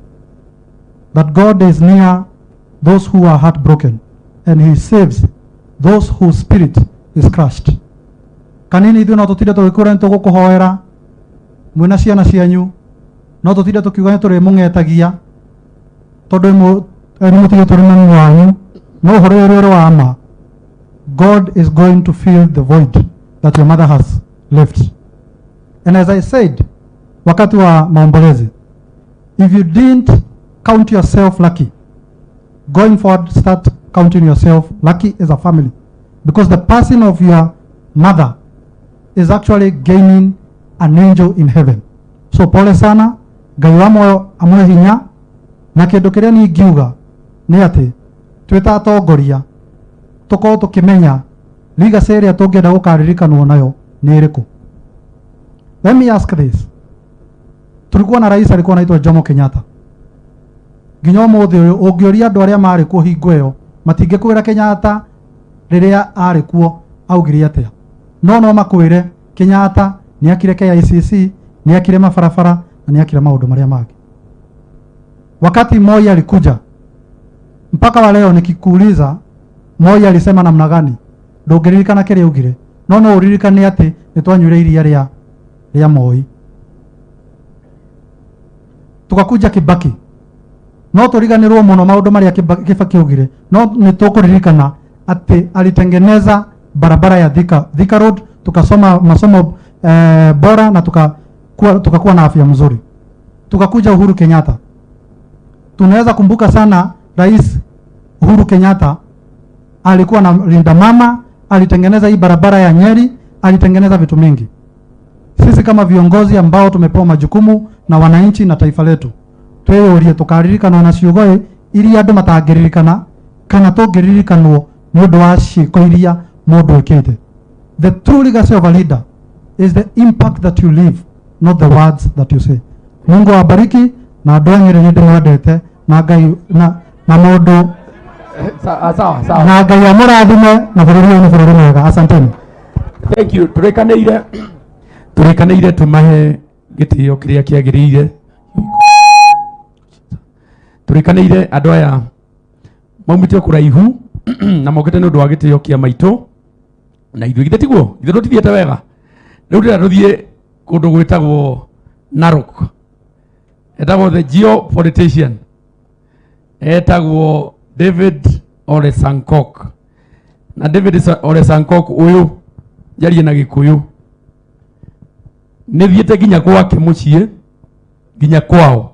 that God is near those who are heartbroken and he saves those whose spirit is crushed. Kanini, ithuĩ no tũtinde tũgĩkwĩra nĩ tũgũkũhoera mwĩna ciana cianyu, no tũtinde tũkiuga nĩ tũrĩmũng'etagia tondũ nĩ mũtigĩtwo nĩ mami wanyu, no ũhoro ũrĩa ũrĩ wa ma, God is going to fill the void that your mother has left. And as I said wakati wa maombolezi, if you didn't count yourself lucky, going forward start counting yourself lucky as a family, because the passing of your mother is actually gaining an angel in heaven. So pole sana, Ngai wa muoyo amũhe hinya. Na kĩndũ kĩrĩa niĩ ingiuga nĩ atĩ twĩ ta atongoria tũkorwo tũkĩmenya legacy ĩrĩa tũngĩenda gũkaririkanwo nayo nĩ ĩrĩkũ. Let me ask this. Tulikuwa na rais alikuwa anaitwa Jomo Kenyatta. Nginya ũmũthĩ ũyũ ũngĩũria andũ arĩa marĩ kuo hingo ĩyo, matingĩkwĩra Kenyatta rĩrĩa arĩ kuo augire atĩa, no makwĩre Kenyatta nĩ akire KICC, nĩ akire mabarabara na nĩ akire maũndũ marĩa mangĩ. Wakati Moi alikuja, mpaka wa leo nikikuuliza Moi alisema namna gani, ndũngĩririkana kĩrĩa augire, no ũririkane atĩ nĩ twanyuire iria rĩa Moi. Tukakuja Kibaki, no tũriganĩrwo mũno maũndũ marĩa Kibaki augire, no nĩ tũkũririkana atĩ alitengeneza barabara ya Thika Road, tukasoma masomo bora na tukakuwa na afya mzuri. Tukakuja Uhuru Kenyatta, tunaweza kumbuka sana Rais Uhuru Kenyatta alikuwa na Linda Mama, alitengeneza hii barabara ya Nyeri, alitengeneza vitu mingi. Sisi kama viongozi ambao tumepewa majukumu na wananchi na taifa letu, tweyũrie tũkaririkanwo na ciugo iria andũ matangĩririkana kana tũngĩririkanwo nĩ ũndũ wa ciĩko iria mũndũ ĩkĩte. The true legacy of a leader is the impact that you leave, not the words that you say. Mungu awabariki na andũ a Nyĩrĩ nĩ ndĩmwendete na Ngai na mũndũ Sawa sawa. na Ngai amũrathime na bũrũri ũyũ nĩ bũrũri mwega. Asanteni. Thank you. Tũrĩkanĩire tũmahe gĩtĩo kĩrĩa kĩagĩrĩire. Tũrĩkanĩire andũ aya maumĩte kũraihu na mokĩte nĩ ũndũ wa gĩtĩo kĩa maitũ na ithuĩ, githĩ tiguo? Githĩ tũtithiĩte wega? Rĩu ndĩrenda tũthiĩ kũndũ gwĩtagwo Narok. Etagwo the geopolitician, etagwo David Ole Sankok. Na David Ole Sankok ũyũ, njarie na Gĩkũyũ, nĩ thiĩte nginya gwake mũciĩ, nginya kwao,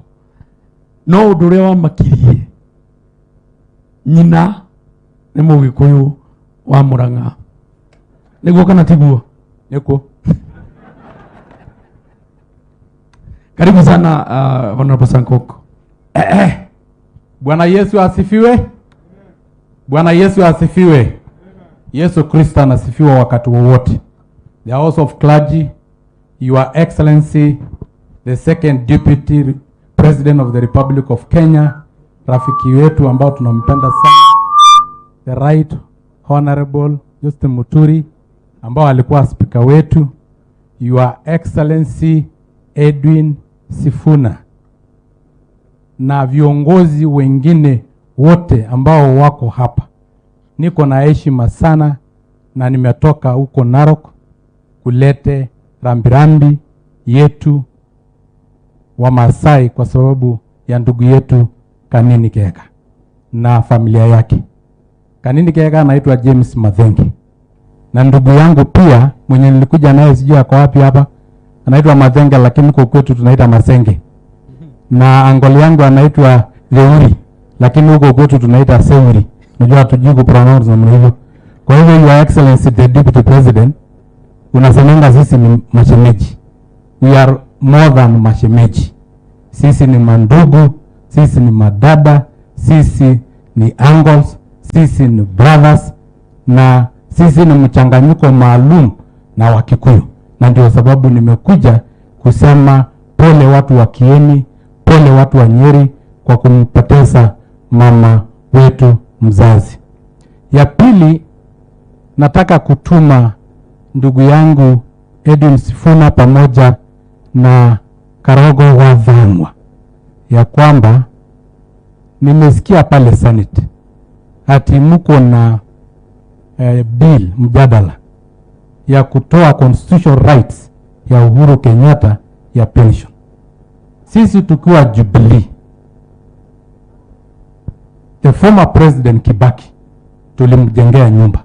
no ũndũ ũrĩa wamakirie, nyina nĩ Mũgĩkũyũ wa Mũrang'a. Nĩguo kana tiguo? Nĩkuo. Karibu sana, Honorable Sankok. Bwana Yesu asifiwe. Bwana Yesu asifiwe. Yesu Kristo anasifiwa wakati wowote. The House of Clergy, Your Excellency, the second Deputy President of the Republic of Kenya, rafiki wetu ambao tunampenda sana, the Right Honorable Justin Muturi, ambao alikuwa speaker wetu, Your Excellency Edwin Sifuna, na viongozi wengine wote ambao wako hapa. Niko na heshima sana na nimetoka huko Narok kulete rambirambi yetu wa Masai kwa sababu ya ndugu yetu Kanini Kega na familia yake. Kanini Kega anaitwa James Mathenge. Na ndugu yangu pia mwenye nilikuja naye, sijui ako wapi hapa, anaitwa Mathenge lakini kwa kwetu tunaita Masenge. Na angoli yangu anaitwa Leuri lakini huko kwetu tunaita Seuri. Unajua hatujui kupronounce namna hivyo. Kwa hivyo Your Excellency the Deputy President, unasemanga sisi ni mashemeji. We are more than mashemeji. Sisi ni mandugu, sisi ni madada, sisi ni uncles, sisi ni brothers, na sisi ni mchanganyiko maalum na Wakikuyu. Na ndio sababu nimekuja kusema pole watu wa Kieni, pole watu wa Nyeri kwa kumpoteza mama wetu mzazi. Ya pili, nataka kutuma ndugu yangu Edwin Sifuna pamoja na Karogo wa Dhangwa ya kwamba nimesikia pale Senate ati mko na bill mjadala ya kutoa constitutional rights ya Uhuru Kenyatta ya pension. Sisi tukiwa Jubilee, the former President Kibaki tulimjengea nyumba.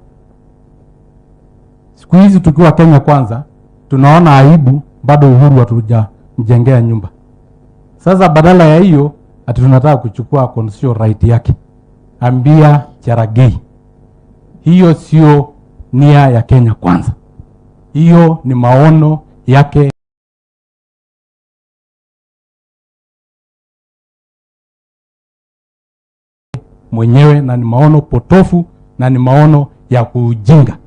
Siku hizi tukiwa Kenya Kwanza tunaona aibu, bado Uhuru hatujamjengea nyumba. Sasa badala ya hiyo ati tunataka kuchukua constitutional right yake. Ambia Cherargei, hiyo sio nia ya Kenya Kwanza. Hiyo ni maono yake mwenyewe, na ni maono potofu na ni maono ya kuujinga.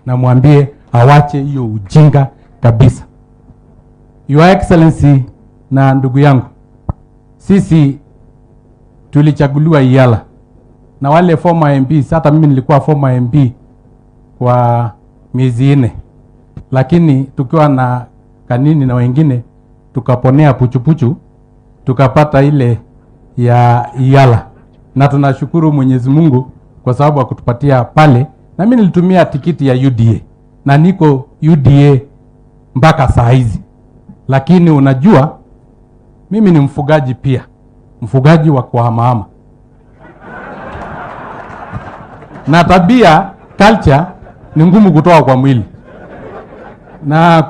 Na mwambie awache hiyo ujinga kabisa. Your Excellency na ndugu yangu, sisi tulichaguliwa Iyala na wale former MPs. Hata mimi nilikuwa former MP kwa miezi 4, lakini tukiwa na Kanini na wengine tukaponea puchupuchu, tukapata ile ya Iyala, na tunashukuru Mwenyezi Mungu kwa sababu akutupatia pale. Na mimi nilitumia tikiti ya UDA na niko UDA mpaka saa hizi. Lakini unajua mimi ni mfugaji pia, mfugaji wa kuhamahama. Na tabia culture ni ngumu kutoa kwa mwili. Na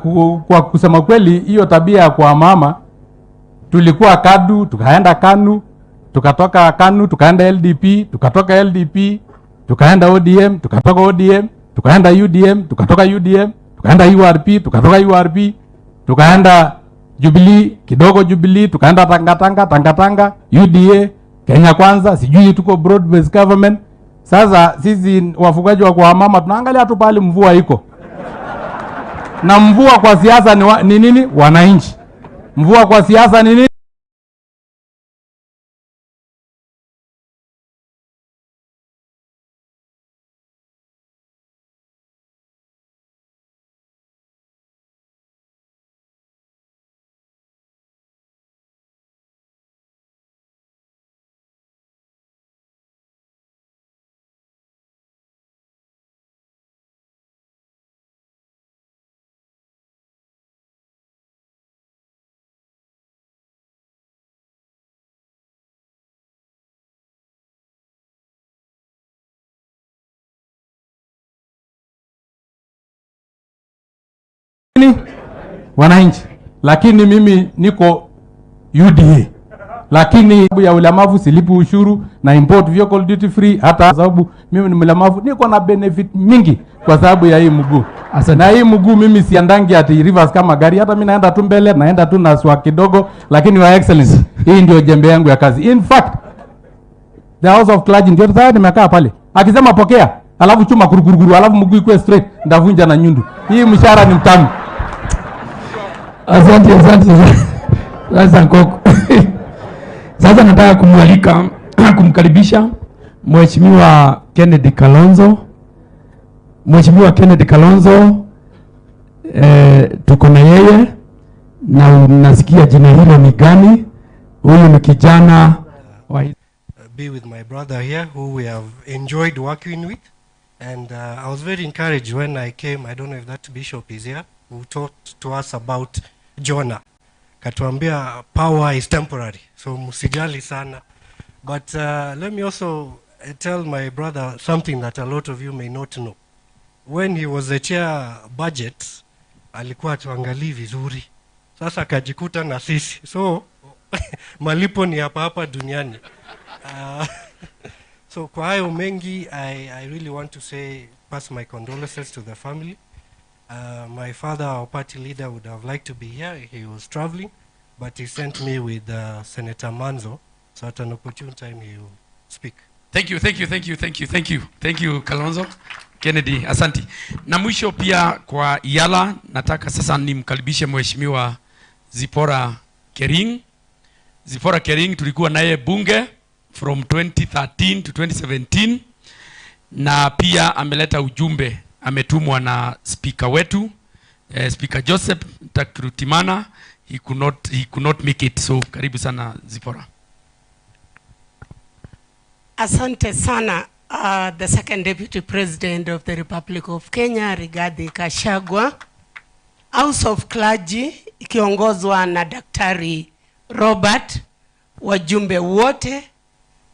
kwa kusema kweli hiyo tabia ya kuhamahama, tulikuwa KADU, tukaenda KANU, tukatoka KANU, tukaenda LDP, tukatoka LDP, tukaenda ODM, tukatoka ODM, tukaenda UDM, tukatoka UDM, tukaenda URP, tukatoka URP, tukaenda Jubilee, kidogo Jubilee, tukaenda Tangatanga, Tangatanga, UDA, Kenya Kwanza, sijui tuko broad based government. Sasa sisi wafugaji wa kuhamama tunaangalia tu pale mvua iko. Na mvua kwa siasa ni nini? Wananchi. Mvua kwa siasa ni nini? Wananchi. Lakini mimi niko UDA. Lakini ya ulemavu silipi ushuru na import vehicle duty free, hata sababu mimi ni mlemavu niko na benefit mingi kwa sababu ya hii mguu. Na hii mguu mimi siandangi ati reverse kama gari, hata mimi naenda tu mbele, naenda tu na swa kidogo, lakini Your Excellency, hii ndio jembe yangu ya kazi. In fact, the House of Clergy ndio tayari nimekaa pale. Akisema pokea, alafu chuma kuruguruguru, alafu mguu ikuwe straight, ndavunja na nyundu. Hii mshahara ni mtamu. Asante, asante. Sasa Nkoko. Sasa nataka kumwalika, kumkaribisha Mheshimiwa Kennedy Kalonzo. Mheshimiwa Kennedy Kalonzo, tuko na yeye na unasikia jina hilo ni gani? Huyu ni kijana wa be with my brother here who we have enjoyed working with, and I was very encouraged when I came. I don't know if that bishop is here, who talked to us about Jonah. Katuambia power is temporary, so msijali sana. But let me also tell my brother something that a lot of you may not know. When he was the chair budget, alikuwa tuangalii vizuri. Sasa akajikuta na sisi. So malipo ni hapa hapa duniani. So kwa hayo mengi, I really want to say, pass my condolences to the family. My father, our party leader, would have liked to be here. He was traveling, but he sent me with Senator Manzo, so at an opportune time he will speak. Thank you, thank you, thank you, thank you, thank you, thank you Kalonzo Kennedy, asanti. Na mwisho pia kwa EALA, nataka sasa nimkaribishe Mheshimiwa Zipora Kering. Zipora Kering tulikuwa naye bunge from 2013 to 2017 na pia ameleta ujumbe, ametumwa na speaker wetu, Speaker Joseph Ntakirutimana. He could not make it, so karibu sana, Zipora. Asante sana, the second Deputy President of the Republic of Kenya, Rigathi Gachagua, House of Clergy ikiongozwa na Daktari Robert, wajumbe wote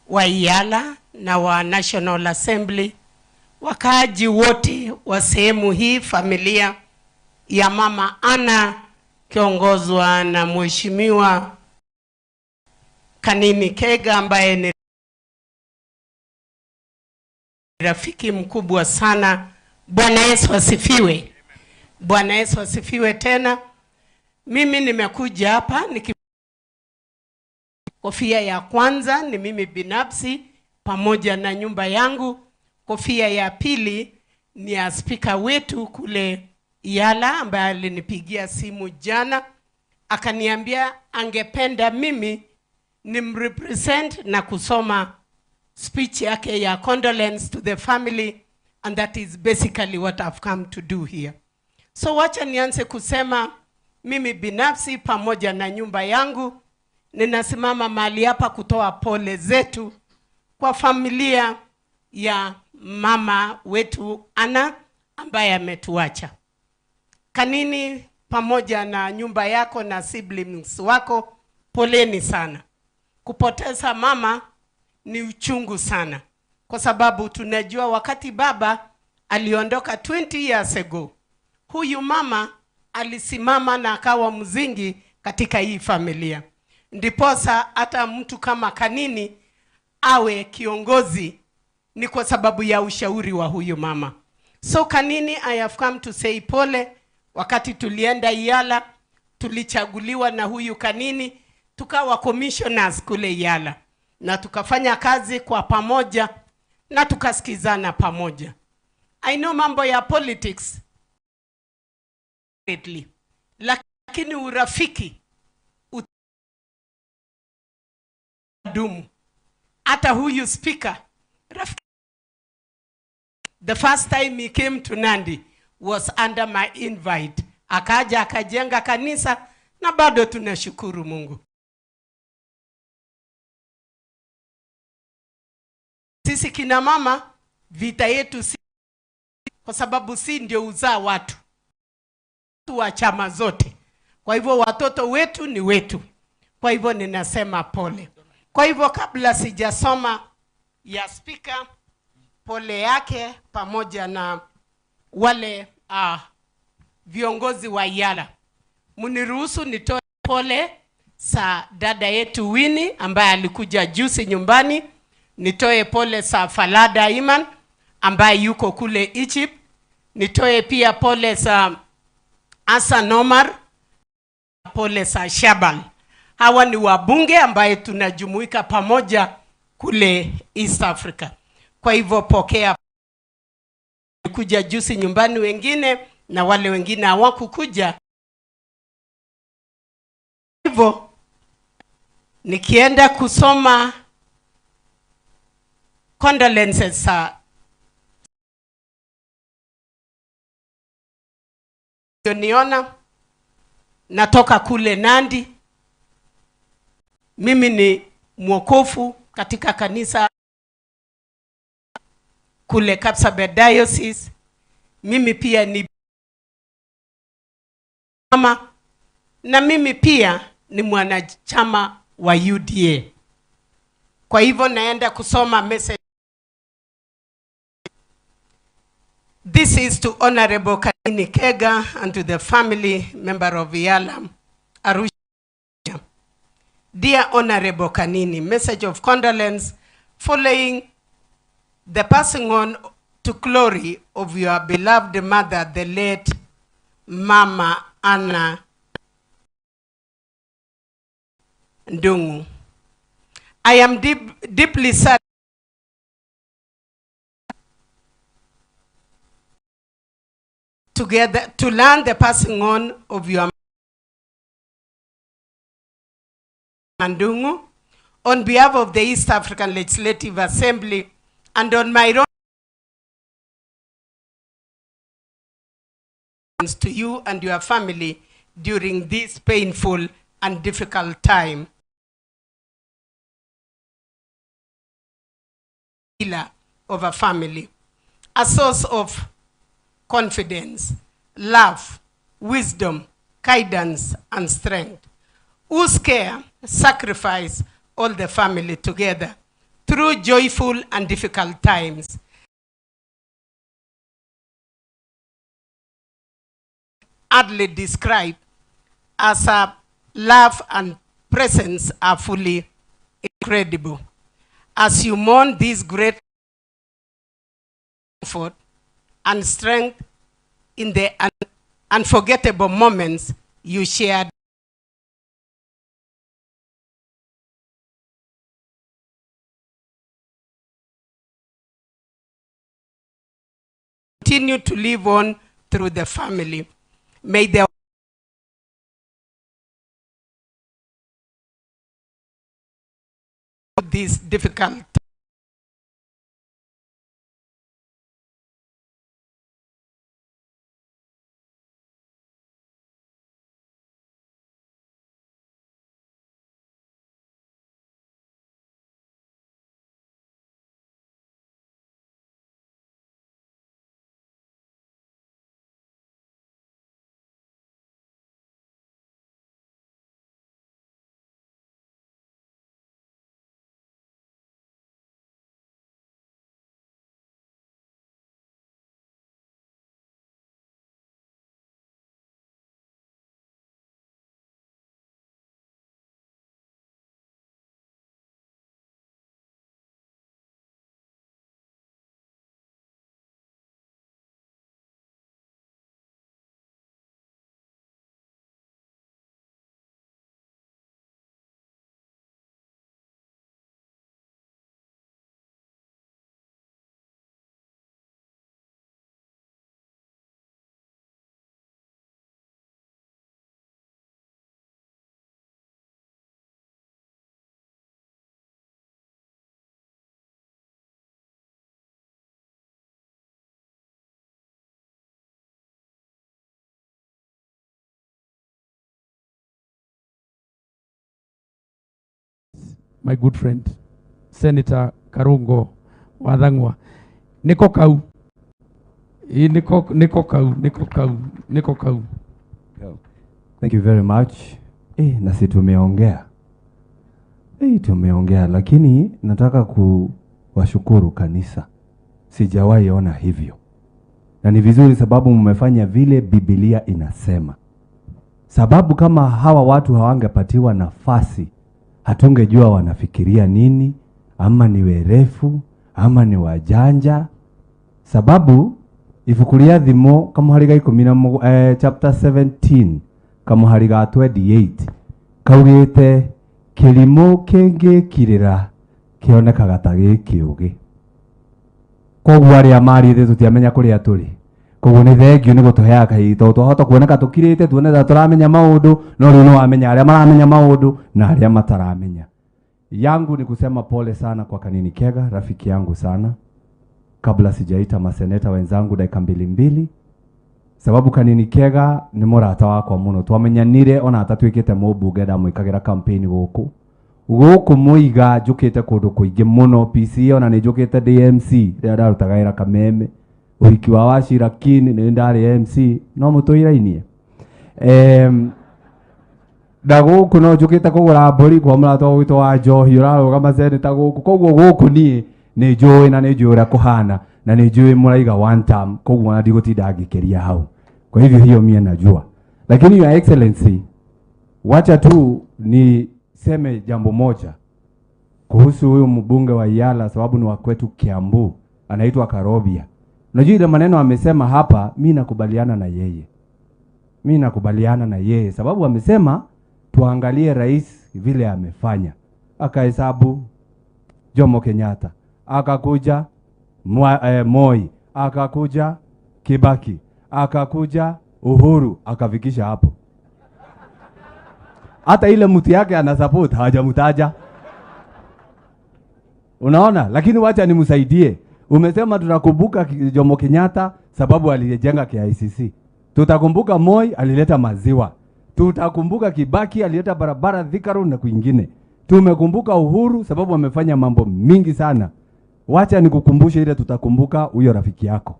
wa EALA na wa National Assembly, wakaaji wote wa sehemu hii, familia ya Mama Anna ikiongozwa na Mheshimiwa Kanini Kega ambaye ni rafiki mkubwa sana. Bwana Yesu asifiwe. Bwana Yesu asifiwe tena. Mimi nimekuja hapa niki kofia ya kwanza ni mimi binafsi pamoja na nyumba yangu. Kofia ya pili ni ya spika wetu kule EALA ambaye alinipigia simu jana akaniambia angependa mimi nimrepresent na kusoma speech yake ya condolence to the family, and that is basically what I've come to do here. So wacha nianze kusema mimi binafsi pamoja na nyumba yangu ninasimama mahali hapa kutoa pole zetu kwa familia ya mama wetu Anna ambaye ametuacha. Kanini pamoja na nyumba yako na siblings wako, poleni sana. Kupoteza mama ni uchungu sana, kwa sababu tunajua wakati baba aliondoka 20 years ago, huyu mama alisimama na akawa mzingi katika hii familia. Ndiposa hata mtu kama Kanini awe kiongozi ni kwa sababu ya ushauri wa huyu mama. So Kanini, I have come to say pole. Wakati tulienda EALA, tulichaguliwa na huyu Kanini, tukawa commissioners kule EALA na tukafanya kazi kwa pamoja na tukasikizana pamoja. I know mambo ya politics, lakini urafiki utadumu. Hata huyu speaker rafiki, the first time he came to Nandi was under my invite, akaja akajenga kanisa na bado tunashukuru Mungu. Sisi kina mama vita yetu si kwa sababu si ndio uzaa watu wa chama zote. Kwa hivyo watoto wetu ni wetu. Kwa hivyo ninasema pole. Kwa hivyo kabla sijasoma ya spika pole yake pamoja na wale viongozi wa EALA, mniruhusu nitoe pole sa dada yetu Winnie ambaye alikuja juzi nyumbani, nitoe pole sa Falada Iman ambaye yuko kule Egypt, nitoe pia pole za Hassan Omar, pole za Shaban. Hawa ni wabunge ambaye tunajumuika pamoja kule East Africa. Kwa hivyo pokea kuja juzi nyumbani wengine na wale wengine hawakukuja. Hivyo nikienda kusoma condolences za niona natoka kule Nandi. Mimi ni mwokofu katika kanisa kule Kapsabet Diocese. Mimi pia ni mama na mimi pia ni mwanachama wa UDA. Kwa hivyo naenda kusoma message. This is to Honorable Kanini Kega and to the family member of EALA Arusha. Dear Honorable Kanini, message of condolence following the passing on to glory of your beloved mother, the late Mama Anna. Ndung'u. I am deeply sad together to learn the passing on of your Ndung'u on behalf of the East African Legislative Assembly and on my own to you and your family during this painful and difficult time. Of a family, a source of confidence, love, wisdom, guidance, and strength, whose care, sacrifice all the family together through joyful and difficult times. Hardly described as a love and presence are fully incredible. As you mourn this great comfort and strength in the unforgettable moments you shared continue to live on through the family. May the this difficult my good friend Senator Karungo wa Thang'wa. Niko kau. Niko kau, niko kau, niko kau. Thank you very much. Na si tumeongea. Tumeongea, lakini nataka kuwashukuru kanisa. Sijawahi ona hivyo. Na ni vizuri sababu mmefanya vile Biblia inasema. Sababu kama hawa watu hawangepatiwa nafasi, hatungejua wanafikiria nini, ama ni werefu, ama ni wajanja. Sababu ibuku rĩa Thimo kamuhari ga 10 chapter 17 kamuhari ga 28 kaugĩte kĩrimũ kĩngĩkirĩra kĩonekaga ta gĩ kĩũgĩ. Koguo arĩa marĩte tũtiamenya kũrĩa tũrĩ. Koguo nĩ thengiũ nĩ gũtũheaga kahinda tondũ twahota kuoneka tũkirĩte tuone ta tũramenya maũndũ, no rĩu nĩ wamenya arĩa maramenya maũndũ na arĩa mataramenya. Yangu ni kusema pole sana kwa Kanini Kega, rafiki yangu sana. Kabla sijaita maseneta wenzangu dakika mbili mbili, sababu Kanini Kega ni mũrata wakwa mũno. Twamenyanire ona atatuĩkĩte mũmbunge ndamwĩkagĩra campaign gũkũ gũkũ Muiga, njũkĩte kũndũ kũingĩ mũno PCA, ona nĩ njũkĩte DMC rĩrĩa ndarutaga wĩra Kameme, ũhiki wa Wachira Kin nĩ ndarĩ MC, no mũtũirainie. Na gũkũ no njũkĩte kũgũra mbũri kwa mũrata witũ wa njohi ũrarũgama seneta gũkũ. Koguo gũkũ niĩ nĩ njũĩ na nĩ njũĩ ũrĩa kũhana na nĩ njũĩ mũraiga one term, koguo ona ndigũtinda ngĩkĩria hau. Kwa hivyo hiyo mie najua. Lakini Your Excellency, wacha tu niseme jambo moja kuhusu huyu mbunge wa Yala, sababu ni wa kwetu Kiambu, anaitwa Karobia. Unajua ile maneno amesema hapa, mimi nakubaliana na yeye. Mimi nakubaliana na yeye sababu amesema Tuangalie rais vile amefanya. Akahesabu Jomo Kenyatta, akakuja Moi, akakuja Kibaki, akakuja Uhuru, akafikisha hapo. Hata ile mtu yake ana support hajamtaja. Unaona? Lakini wacha nimsaidie. Umesema tutakumbuka Jomo Kenyatta sababu alijenga KICC. Tutakumbuka Moi alileta maziwa. Tutakumbuka Kibaki alileta barabara Thika Road na kwingine. Tumekumbuka Uhuru sababu amefanya mambo mingi sana. Wacha nikukumbushe ile tutakumbuka huyo rafiki yako.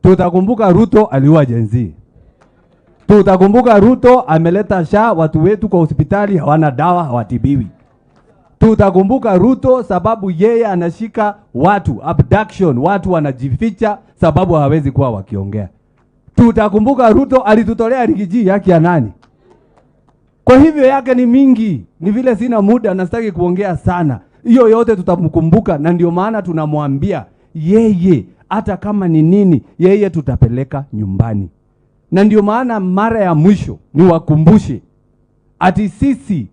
Tutakumbuka Ruto aliua Gen Z. Tutakumbuka Ruto ameleta SHA, watu wetu kwa hospitali hawana dawa, hawatibiwi. Tutakumbuka Ruto sababu yeye anashika watu, abduction, watu wanajificha sababu hawezi kuwa wakiongea. Tutakumbuka Ruto alitutolea rigiji yake ya nani? Kwa hivyo yake ni mingi, ni vile sina muda na sitaki kuongea sana. Hiyo yote tutamkumbuka, na ndio maana tunamwambia yeye hata kama ni nini, yeye tutapeleka nyumbani. Na ndio maana mara ya mwisho niwakumbushe ati sisi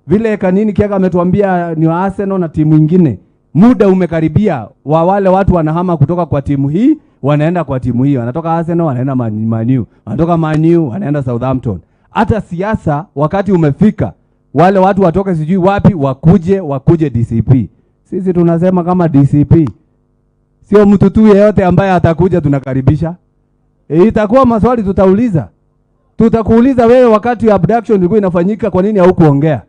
vile Kanini Kega ametuambia ni wa Arsenal na timu nyingine, muda umekaribia wa wale watu wanahama kutoka kwa timu hii wanaenda kwa timu hii, wanatoka Arsenal wanaenda Man U, wanatoka Man U wanaenda Southampton. Hata siasa wakati umefika, wale watu watoke sijui wapi wakuje DCP. Sisi tunasema kama DCP, sio mtu tu yeyote ambaye atakuja tunakaribisha. Itakuwa maswali tutauliza. Tutakuuliza wewe, wakati abduction ilikuwa inafanyika kwa nini haukuongea?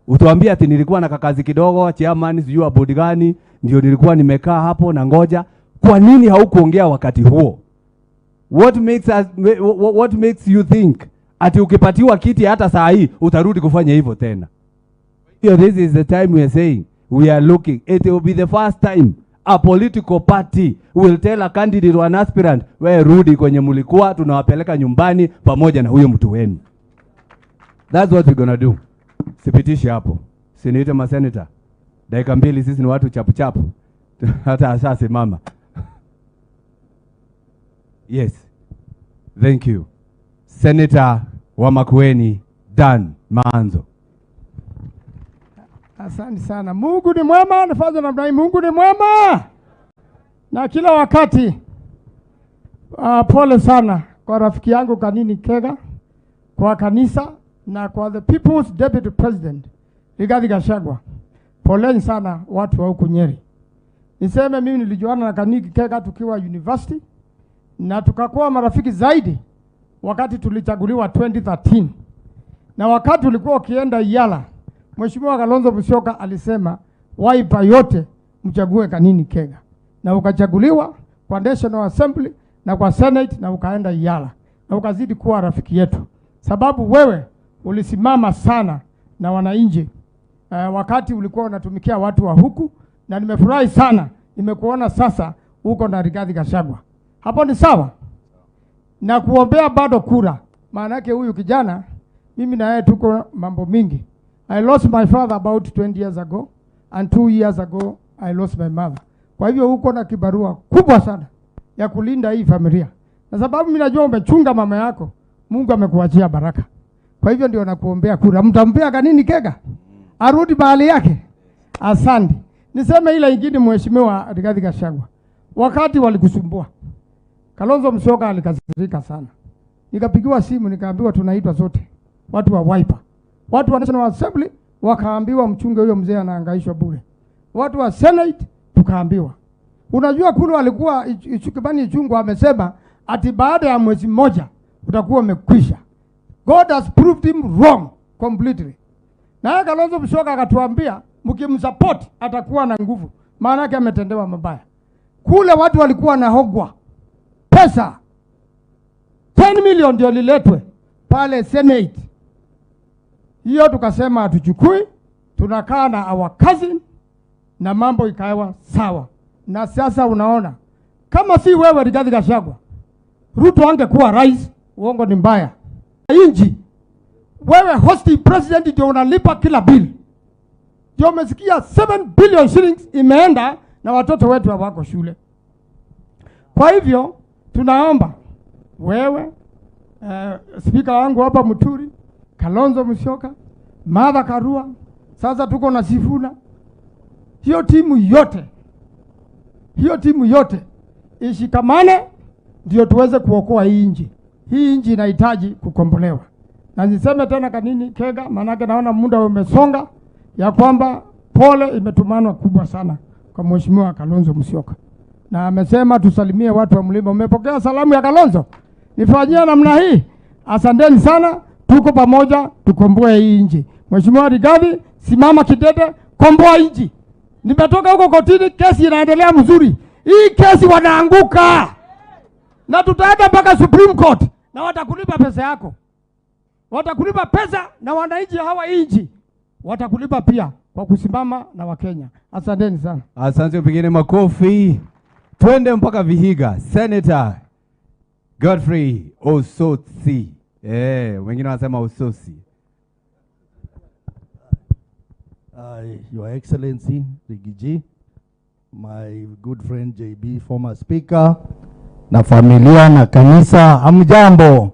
Utuambie ati nilikuwa na kakazi kidogo, chairman sijui wa board gani, ndio nilikuwa nimekaa hapo na ngoja. Kwa nini haukuongea wakati huo? What makes you think ati ukipatiwa kiti hata saa hii utarudi kufanya hivyo tena? This is the time we are saying we are looking. It will be the first time a political party will tell a candidate or an aspirant, we rudi kwenye mulikuwa, tunawapeleka nyumbani pamoja na huyo mtu wenu. That's what we're gonna do. Sipitishi hapo. Siniite maseneta. Dakika mbili, sisi ni watu chapu chapu. Hata ashasimama. Yes. Thank you. Senator wa Makueni, Dan Maanzo. Asante sana. Mungu ni mwema, nifanye namna hii. Mungu ni mwema na kila wakati. Pole sana kwa rafiki yangu Kanini Kega, kwa kanisa na kwa the People's Deputy President Rigathi Gachagua. Poleni sana watu wa huku Nyeri. Niseme mimi nilijuana na Kanini Kega tukiwa university na tukakuwa marafiki zaidi wakati tulichaguliwa 2013. Na wakati ulikuwa ukienda Yala, Mheshimiwa Kalonzo Musyoka alisema Wiper yote mchague Kanini Kega. Na ukachaguliwa kwa National Assembly na kwa Senate na ukaenda Yala. Na ukazidi kuwa rafiki yetu. Sababu wewe ulisimama sana na wananchi wakati ulikuwa unatumikia watu wa huku, na nimefurahi sana nimekuona sasa uko na Rigathi Gachagua. Hapo ni sawa? Na kuombea bado kura. Maana yake huyu kijana mimi na yeye tuko mambo mingi. I lost my father about 20 years ago and 2 years ago I lost my mother. Kwa hivyo huko na kibarua kubwa sana ya kulinda hii familia. Na sababu mimi najua umechunga mama yako, Mungu amekuachia baraka. Kwa hivyo ndio nakuombea kura. Mtampea Kanini Kega arudi mahali yake. Asante. Niseme ile ingine, Mheshimiwa Rigathi Gachagua, wakati walikusumbua Kalonzo Musyoka alikasirika sana. Nikapigiwa simu nikaambiwa tunaitwa zote watu wa Wiper, watu wa National Assembly wakaambiwa mchunge huyo mzee anahangaishwa bure. Watu wa Senate tukaambiwa. Unajua kule alikuwa Kimani Ichung'wah amesema ati baada ya mwezi mmoja utakuwa umekwisha. God has proved him wrong completely. Na Kalonzo Musyoka akatuambia mkimsupport atakuwa na nguvu. Maana yake ametendewa mabaya. Kule watu walikuwa na hogwa pesa 10 million ndio liletwe pale Senate. Hiyo tukasema hatuchukui, tunakaa na our cousin na mambo ikawa sawa. Na sasa unaona kama si wewe Rigathi Gachagua, Ruto angekuwa rais. Uongo ni mbaya. Inji wewe hosting president ndio unalipa kila bill. Ndio umesikia 7 billion shillings imeenda na watoto wetu hawako shule. Kwa hivyo tunaomba wewe, speaker wangu hapa Muturi, Kalonzo Musyoka, Martha Karua, sasa tuko na Sifuna. Hiyo timu yote, hiyo timu yote ishikamane, ndio tuweze kuokoa hii nchi. Hii nchi inahitaji kukombolewa. Na niseme tena Kanini Kega, maanake naona muda umesonga, ya kwamba pole imetumanwa kubwa sana kwa Mheshimiwa Kalonzo Musyoka, na amesema tusalimie watu wa mlima. Umepokea salamu ya Kalonzo? Nifanyie namna hii. Asanteni sana, tuko pamoja, tukomboe hii nchi. Mheshimiwa Rigathi, simama kidete, komboa nchi. Nimetoka huko kotini, kesi inaendelea mzuri. Hii kesi wanaanguka, na tutaenda mpaka Supreme Court, na watakulipa pesa yako, watakulipa pesa, na wananchi hawa nchi watakulipa pia kwa kusimama na Wakenya. Asanteni sana. Asante, pigeni makofi. Twende mpaka Vihiga. Senator Godfrey Osotsi. Wengine wanasema Ososi. Your Excellency, Riggy G, my good friend JB, former speaker, na familia na kanisa, hamjambo?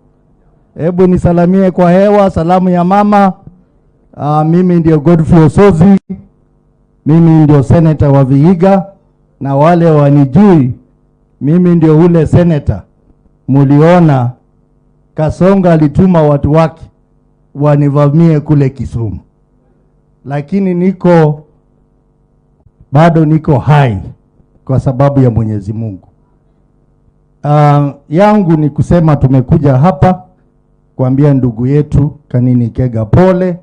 Hebu nisalamie kwa hewa, salamu ya mama. Mimi ndio Godfrey Osotsi, mimi ndio senator wa Vihiga, na wale wanijui, mimi ndio ule senator muliona Kasonga alituma watu wake wanivamie kule Kisumu, lakini bado niko hai kwa sababu ya Mwenyezi Mungu. Yangu ni kusema tumekuja hapa kuambia ndugu yetu Kanini Kega pole.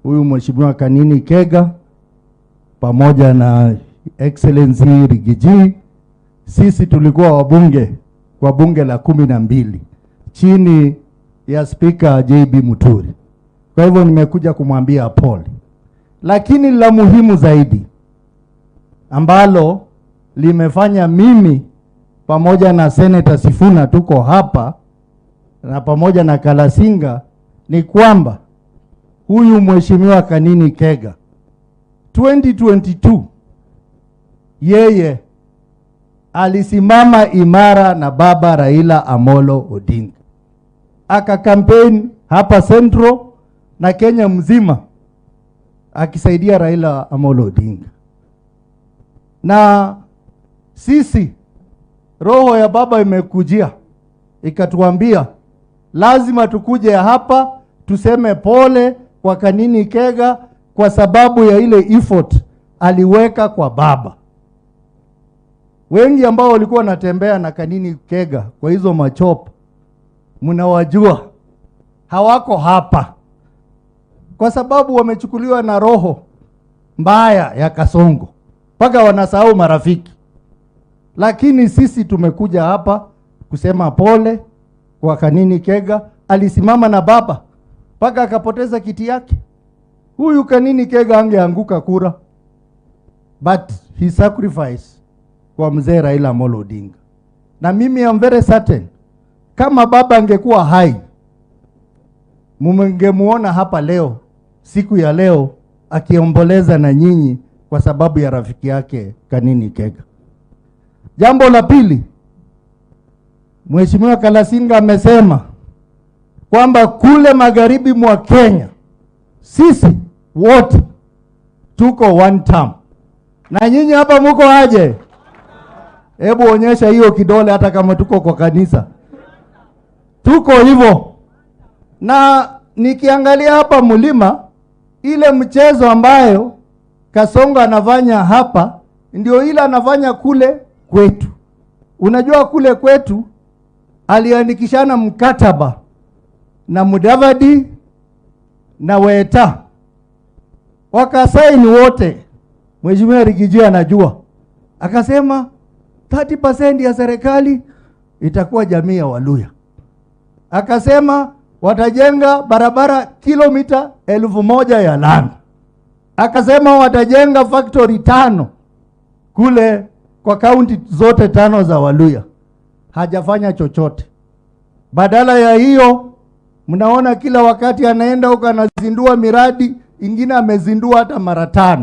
Huyu Mheshimiwa Kanini Kega pamoja na Excellency Riggy G, sisi tulikuwa wabunge kwa bunge la 12 chini ya Speaker JB Muturi. Kwa hivyo nimekuja kumwambia pole. Lakini la muhimu zaidi ambalo limefanya mimi pamoja na Senator Sifuna tuko hapa na pamoja na Kalasinga ni kwamba huyu Mheshimiwa Kanini Kega 2022 yeye alisimama imara na baba Raila Amolo Odinga, aka campaign hapa Central na Kenya mzima akisaidia Raila Amolo Odinga. Na sisi roho ya baba imekujia ikatuambia lazima tukuje hapa tuseme pole kwa Kanini Kega kwa sababu ya ile effort aliweka kwa baba. Wengi ambao walikuwa wanatembea na Kanini Kega kwa hizo machopo mnawajua, hawako hapa kwa sababu wamechukuliwa na roho mbaya ya Kasongo mpaka wanasahau marafiki. Lakini sisi tumekuja hapa kusema pole kwa Kanini Kega. Alisimama na baba mpaka akapoteza kiti yake. Huyu Kanini Kega angeanguka kura, but he sacrificed kwa mzee Raila Amolo Odinga. Na mimi am very certain kama baba angekuwa hai, mungemuona hapa leo, siku ya leo, akiomboleza na nyinyi kwa sababu ya rafiki yake Kanini Kega. Jambo la pili, Mheshimiwa Kalasinga amesema kwamba kule magharibi mwa Kenya sisi wote tuko one term. Na nyinyi hapa muko aje? Hebu onyesha hiyo kidole hata kama tuko kwa kanisa. Tuko hivyo. Na nikiangalia hapa mlima, ile mchezo ambayo Kasongo anafanya hapa ndio ile anafanya kule kwetu. Unajua kule kwetu aliandikishana mkataba na Mudavadi na Weta, wakasaini wote. Mheshimiwa Riggy G anajua. Akasema 30% ya serikali itakuwa jamii ya Waluya. Akasema watajenga barabara kilomita 1000 ya lami. Akasema watajenga factory 5 kule kwa kaunti zote 5 za Waluya. Hajafanya chochote. Badala ya hiyo, mnaona kila wakati anaenda huko anazindua miradi ingine, amezindua hata mara 5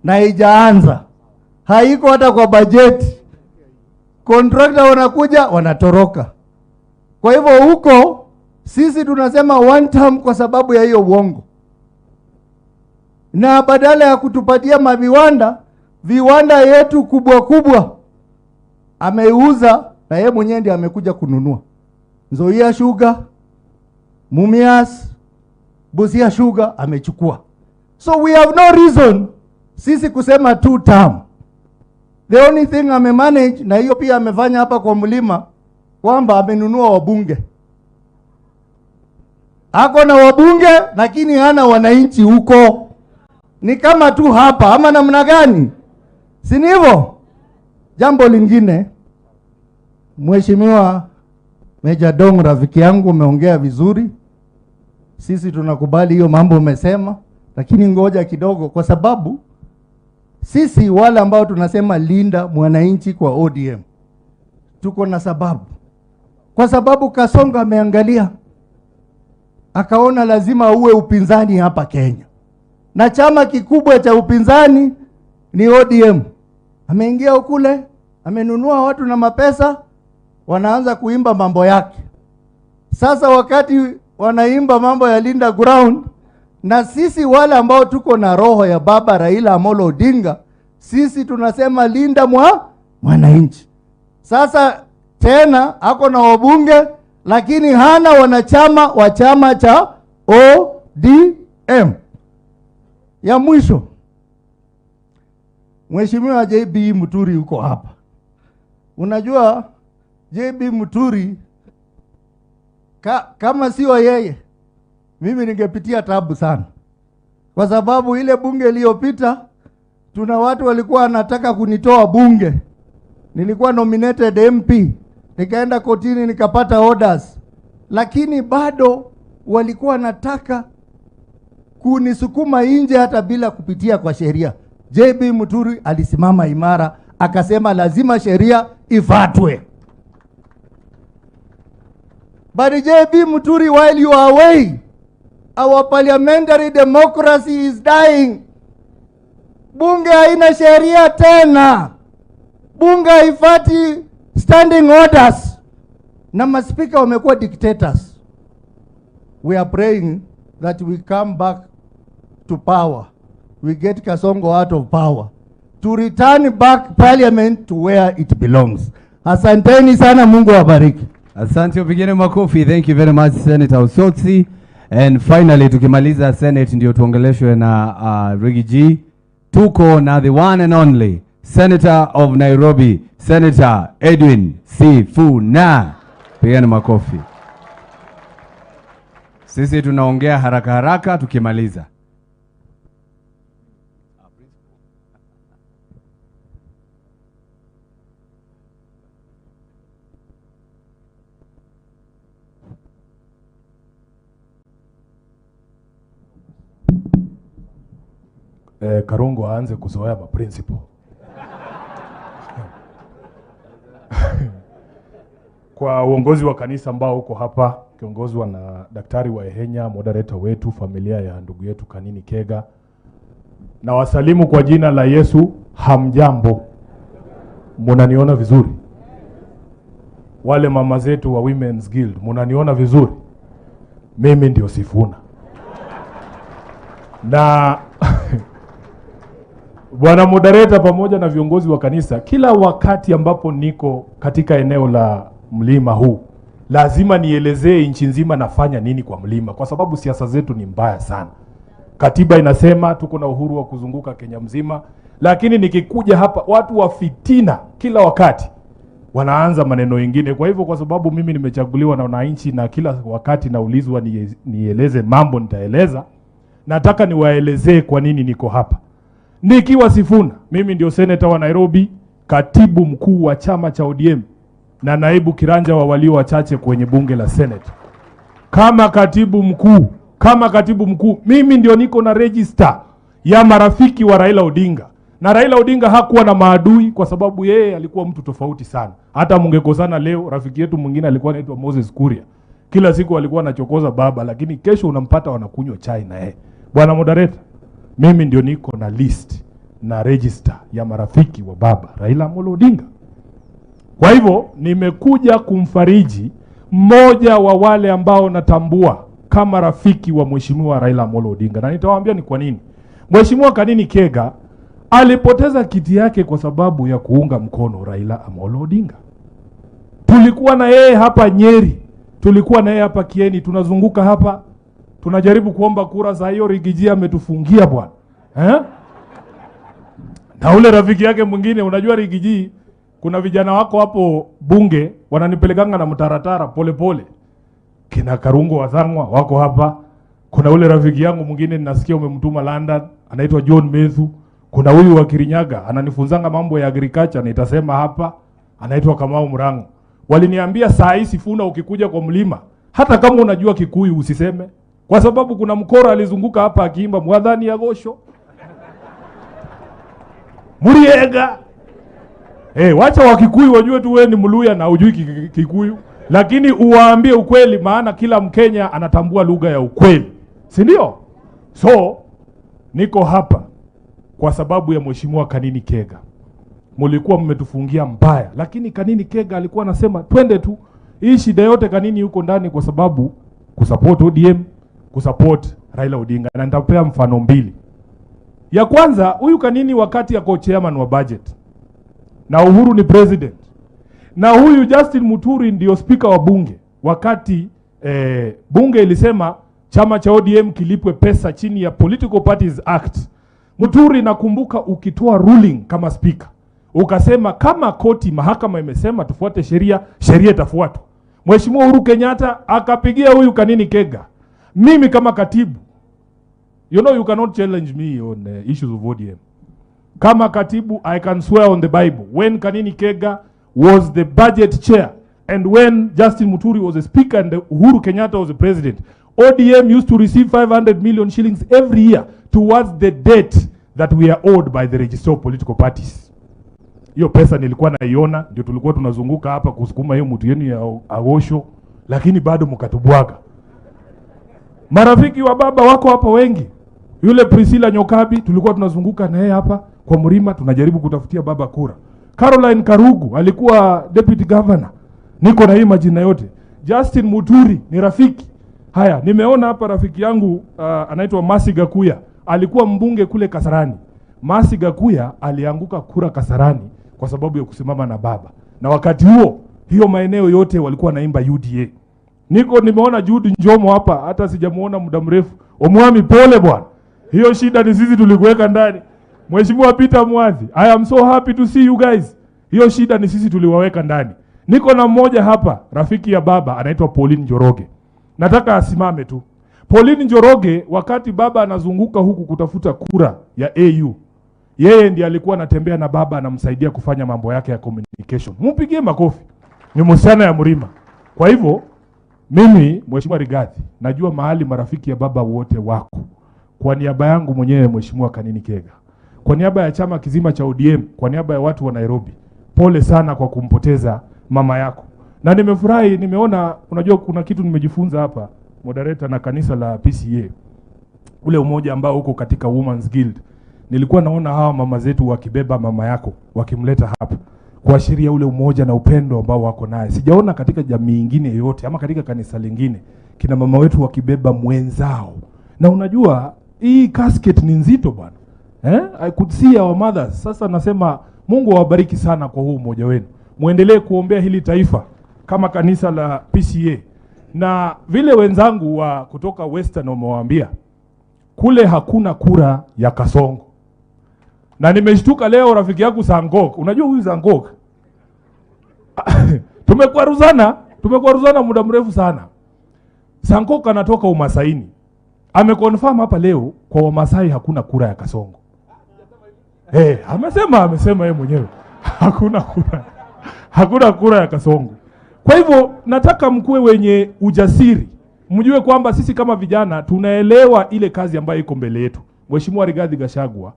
na haijaanza, haiko hata kwa bajeti. Contractor wanakuja wanatoroka. Kwa hivyo huko sisi tunasema one term kwa sababu ya hiyo uongo. Na badala ya kutupatia maviwanda, viwanda yetu kubwa kubwa ameiuza, na yeye mwenyewe ndiye amekuja kununua. Nzoia Sugar, Mumias, Busia Sugar amechukua. So we have no reason sisi kusema two term. The only thing amemanage, na hiyo pia amefanya hapa kwa mlima, kwamba amenunua wabunge. Ako na wabunge lakini hana wananchi huko. Ni kama tu hapa ama namna gani? Si ni hivyo? Jambo lingine, Mheshimiwa Meja Dong, rafiki yangu, umeongea vizuri. Sisi tunakubali hiyo mambo umesema, lakini ngoja kidogo, kwa sababu sisi wale ambao tunasema linda mwananchi kwa ODM tuko na sababu. Kwa sababu Kasongo ameangalia akaona lazima uwe upinzani hapa Kenya, na chama kikubwa cha upinzani ni ODM. Ameingia ukule, amenunua watu na mapesa, wanaanza kuimba mambo yake. Sasa wakati wanaimba mambo ya Linda Ground, na sisi wale ambao tuko na roho ya baba Raila Amolo Odinga, sisi tunasema linda mwananchi. Sasa tena ako na wabunge lakini hana wanachama wa chama cha ODM. Ya mwisho, Mheshimiwa JB Muturi yuko hapa. Unajua JB Muturi kama sio yeye mimi ningepitia tabu sana. Kwa sababu ile bunge iliyopita tuna watu walikuwa wanataka kunitoa bunge. Nilikuwa nominated MP, nikaenda kotini nikapata orders, lakini bado walikuwa wanataka kunisukuma nje hata bila kupitia kwa sheria. JB Muturi alisimama imara akasema lazima sheria ifuatwe. But JB Muturi, while you are away, our parliamentary democracy is dying. Bunge haina sheria tena. Bunge haifati standing orders. Na maspika wamekuwa dictators. We are praying that we come back to power. We get Kasongo out of power. To return back parliament to where it belongs. Asanteni sana, Mungu awabariki. Asante, upigeni makofi. Thank you very much, Senator Osotsi. And finally, tukimaliza Senate ndio tuongeleshwe na Riggy G. Tuko na the one and only Senator of Nairobi, Senator Edwin Sifuna. Pigeni makofi. Sisi tunaongea haraka haraka tukimaliza. Karungo aanze kuzoea ma principle. Kwa uongozi wa kanisa ambao uko hapa, kiongozwa na Daktari Waihenya, moderator wetu, familia ya ndugu yetu Kanini Kega, na wasalimu kwa jina la Yesu. Hamjambo? Munaniona vizuri? Wale mama zetu wa Women's Guild, munaniona vizuri? Mimi ndio Sifuna. Na Bwana moderator pamoja na viongozi wa kanisa, kila wakati ambapo niko katika eneo la mlima huu lazima nielezee nchi nzima nafanya nini kwa mlima, kwa sababu siasa zetu ni mbaya sana. Katiba inasema tuko na uhuru wa kuzunguka Kenya mzima, lakini nikikuja hapa watu wa fitina kila wakati wanaanza maneno mengine. Kwa hivyo, kwa sababu mimi nimechaguliwa na wananchi na kila wakati naulizwa nieleze mambo, nitaeleza. Nataka niwaelezee kwa nini niko hapa. Nikiwa Sifuna, mimi ndio senator wa Nairobi, katibu mkuu wa chama cha ODM na naibu kiranja wa walio wachache kwenye bunge la Senate. Kama katibu mkuu, mimi ndio niko na register ya marafiki wa Raila Odinga. Na Raila Odinga hakuwa na maadui kwa sababu yeye alikuwa mtu tofauti sana. Hata mungekosana leo, rafiki yetu mwingine alikuwa anaitwa Moses Kuria. Kila siku alikuwa anachokoza baba, lakini kesho unampata wanakunywa chai na yeye. Bwana moderator, mimi ndio niko na list na register ya marafiki wa baba Raila Amolo Odinga. Kwa hivyo nimekuja kumfariji mmoja wa wale ambao natambua kama rafiki wa Mheshimiwa Raila Amolo Odinga, na nitawaambia ni kwa nini. Mheshimiwa Kanini Kega alipoteza kiti yake kwa sababu ya kuunga mkono Raila Amolo Odinga. Tulikuwa na yeye hapa Nyeri, tulikuwa na yeye hapa Kieni, tunazunguka hapa, tunajaribu kuomba kura. Za hiyo Riggy G ametufungia bwana. Eh? Na ule rafiki yake mwingine, unajua Riggy G, kuna vijana wako hapo bunge wananipelekanga na mtaratara pole pole. Kina Karungo Wathangwa wako hapa. Kuna ule rafiki yangu mwingine ninasikia umemtuma London, anaitwa John Methu. Kuna huyu wa Kirinyaga ananifunzanga mambo ya agriculture, nitasema hapa, anaitwa Kamau Murango. Waliniambia saa hii Sifuna ukikuja kwa mlima, hata kama unajua Kikuyu usiseme, kwa sababu kuna mkora alizunguka hapa akiimba mwadhani ya gosho Muriega. Wacha Wakikuyu wajue tu wewe ni Mluya na hujui Kikuyu, lakini uwaambie ukweli, maana kila Mkenya anatambua lugha ya ukweli, si ndio? So niko hapa kwa sababu ya Mheshimiwa Kanini Kega. Mulikuwa mmetufungia mbaya, lakini Kanini Kega alikuwa anasema twende tu. Hii shida yote Kanini yuko ndani kwa sababu kusupport ODM, kusupport Raila Odinga. Na nitapea mfano mbili. Ya kwanza, huyu Kanini wakati ya co-chairman wa budget na Uhuru ni president, na huyu Justin Muturi ndio speaker wa bunge wakati bunge ilisema chama cha ODM kilipwe pesa chini ya Political Parties Act. Muturi, nakumbuka ukitoa ruling kama speaker ukasema kama koti mahakama imesema tufuate sheria, sheria itafuatwa. Mheshimiwa Uhuru Kenyatta akapigia huyu Kanini Kega. Mimi kama katibu, you know you cannot challenge me on issues of ODM. Kama katibu, I can swear on the Bible. When Kanini Kega was the budget chair and when Justin Muturi was a speaker and Uhuru Kenyatta was the president, ODM used to receive 500 million shillings every year towards the debt that we are owed by the register of political parties. Hiyo pesa nilikuwa naiona, ndio tulikuwa tunazunguka hapa kusukuma hiyo mtu yenu ya agosho, lakini bado mkatubwaga. Marafiki wa baba wako hapa wengi. Yule Priscilla Nyokabi tulikuwa tunazunguka na yeye hapa kwa mlima, tunajaribu kutafutia baba kura. Caroline Karugu alikuwa deputy governor. Niko na hii majina yote. Justin Muturi ni rafiki. Haya, nimeona hapa rafiki yangu anaitwa Masi Gakuya, alikuwa mbunge kule Kasarani. Masi Gakuya alianguka kura Kasarani kwa sababu ya kusimama na baba. Na wakati huo hiyo maeneo yote walikuwa naimba UDA. Niko nimeona Jude Njomo hapa, hata sijamuona muda mrefu. Omwami, pole bwana. Hiyo shida ni sisi tulikuweka ndani. Mheshimiwa Peter Mwathi, I am so happy to see you guys. Hiyo shida ni sisi tuliwaweka ndani. Niko na mmoja hapa, rafiki ya baba, anaitwa Pauline Njoroge. Nataka asimame tu. Pauline Njoroge, wakati baba anazunguka huku kutafuta kura ya AU, yeye ndiye alikuwa anatembea na baba, anamsaidia kufanya mambo yake ya communication. Mumpigie makofi. Ni msichana ya Mlima. Kwa hivyo mimi Mheshimiwa Rigathi, najua mahali marafiki ya baba wote wako. Kwa niaba yangu mwenyewe Mheshimiwa Kanini Kega, kwa niaba ya chama kizima cha ODM, kwa niaba ya watu wa Nairobi, pole sana kwa kumpoteza mama yako. Na nimefurahi, nimeona, unajua kuna kitu nimejifunza hapa, moderator na kanisa la PCA, ule umoja ambao uko katika Women's Guild. Nilikuwa naona hawa mama zetu wakibeba mama yako, wakimleta hapa, kuashiria ule umoja na upendo ambao wako naye. Sijaona katika jamii nyingine yoyote ama katika kanisa lingine kina mama wetu wakibeba mwenzao. Na unajua hii casket ni nzito bwana. I could see our mothers. Sasa nasema Mungu awabariki sana kwa huu umoja wenu. Muendelee kuombea hili taifa kama kanisa la PCA. Na vile wenzangu wa kutoka Western wamewaambia, kule hakuna kura ya Kasongo. Na nimeshtuka leo rafiki yangu Sangok. Unajua huyu Sangok? Tumekuaruzana muda mrefu sana. Sangok anatoka Umasaini. Ameconfirm hapa leo kwa Wamasai hakuna kura ya Kasongo. Amesema yeye mwenyewe. Hakuna kura ya Kasongo. Kwa hivyo nataka mkuwe wenye ujasiri. Mjue kwamba sisi kama vijana tunaelewa ile kazi ambayo iko mbele yetu. Mheshimiwa Rigathi Gachagua,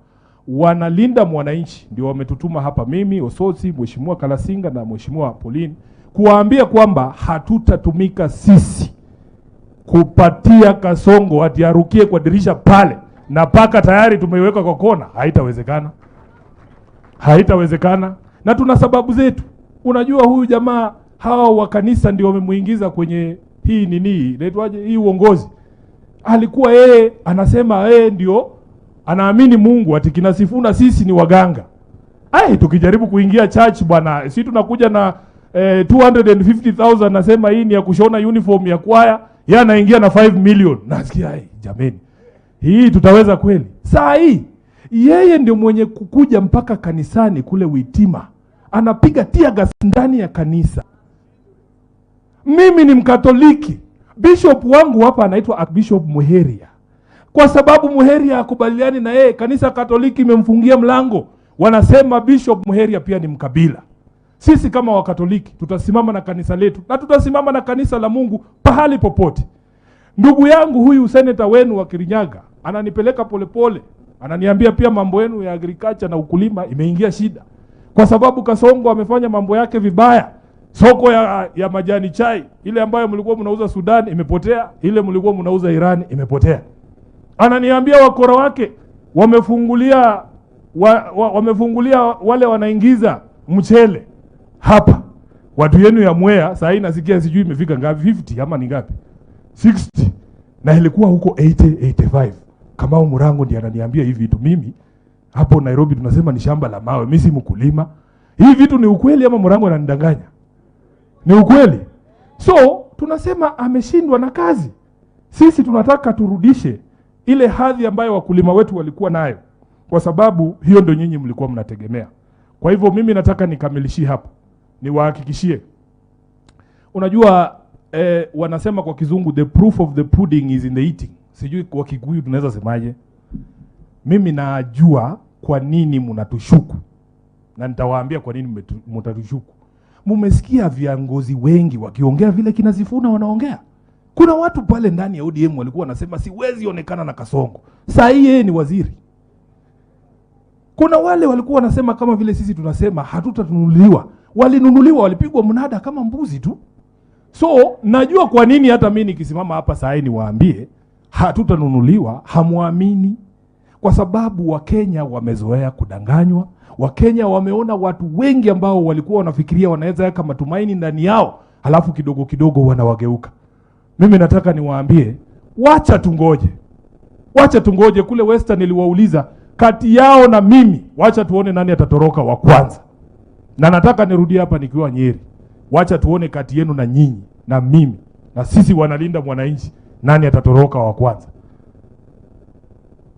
wanalinda mwananchi, ndio wametutuma hapa mimi, Osotsi, Mheshimiwa Kalasinga na Mheshimiwa Pauline, kuwaambia kwamba hatutatumika sisi kupatia Kasongo ati arukie kwa dirisha pale na paka tayari tumeiweka kwa kona. Haitawezekana. Haitawezekana. Na tuna sababu zetu. Unajua huyu jamaa, hawa wa kanisa ndio wamemuingiza kwenye hii nini, inaitwaje hii uongozi. Alikuwa yeye anasema yeye ndio Anaamini Mungu, ati kina Sifuna sisi ni waganga. Ai, tukijaribu kuingia church bwana, si tunakuja na 250,000, nasema hii ni ya kushona uniform ya kwaya, yeye anaingia na 5 million. Nasikia ai, jameni, hii tutaweza kweli? Saa hii yeye ndio mwenye kukuja mpaka kanisani kule Witima, anapiga tear gas ndani ya kanisa. Mimi ni Mkatoliki, bishop wangu hapa anaitwa Archbishop Muheria. Kwa sababu Muheria hakubaliani na yeye, kanisa Katoliki imemfungia mlango. Wanasema Bishop Muheria pia ni mkabila. Sisi kama Wakatoliki tutasimama na kanisa letu na tutasimama na kanisa la Mungu pahali popote. Ndugu yangu huyu seneta wenu wa Kirinyaga ananipeleka polepole, ananiambia pia mambo yenu ya agriculture na ukulima imeingia shida, kwa sababu Kasongo amefanya mambo yake vibaya. Soko ya majani chai ile ambayo mlikuwa mnauza Sudan imepotea, ile mlikuwa mnauza Iran imepotea. Ananiambia wakora wake wamefungulia wamefungulia wale wanaingiza mchele hapa. Watu yenu ya Mwea saa hii nasikia sijui imefika ngapi, 50 ama ni ngapi? 60. Na ilikuwa huko 80, 85. Kamau Murango ndiye ananiambia hivi vitu. Mimi hapo Nairobi tunasema ni shamba la mawe, mimi si mkulima. Hii vitu ni ukweli ama Murango ananidanganya? Ni ukweli. So tunasema ameshindwa na kazi. Sisi tunataka turudishe ile hadhi ambayo wakulima wetu walikuwa nayo, kwa sababu hiyo ndio nyinyi mlikuwa mnategemea. Kwa hivyo mimi nataka nikamilishie hapo, niwahakikishie. Unajua wanasema kwa kizungu the proof of the pudding is in the eating. Sijui kwa Kikuyu tunaweza semaje. Mimi najua kwa nini mnatushuku, na nitawaambia kwa nini mtatushuku. Mumesikia viongozi wengi wakiongea vile kina Sifuna wanaongea. Kuna watu pale ndani ya ODM walikuwa wanasema siwezi onekana na Kasongo. Saa hii yeye ni waziri. Kuna wale walikuwa wanasema kama vile sisi tunasema hatutatunuliwa. Walinunuliwa, walipigwa mnada kama mbuzi tu. So najua kwa nini hata mimi nikisimama hapa saa hii niwaambie hatutanunuliwa, hamuamini. Kwa sababu Wakenya wamezoea kudanganywa. Wakenya wameona watu wengi ambao walikuwa wanafikiria wanaweza weka matumaini ndani yao, halafu kidogo kidogo wanawageuka. Mimi nataka niwaambie, wacha tungoje. Wacha tungoje. Kule Western niliwauliza kati yao na mimi, wacha tuone nani atatoroka wa kwanza. Na nataka nirudie hapa nikiwa Nyeri. Wacha tuone kati yenu na nyinyi na mimi na sisi wanalinda mwananchi, nani atatoroka wa kwanza.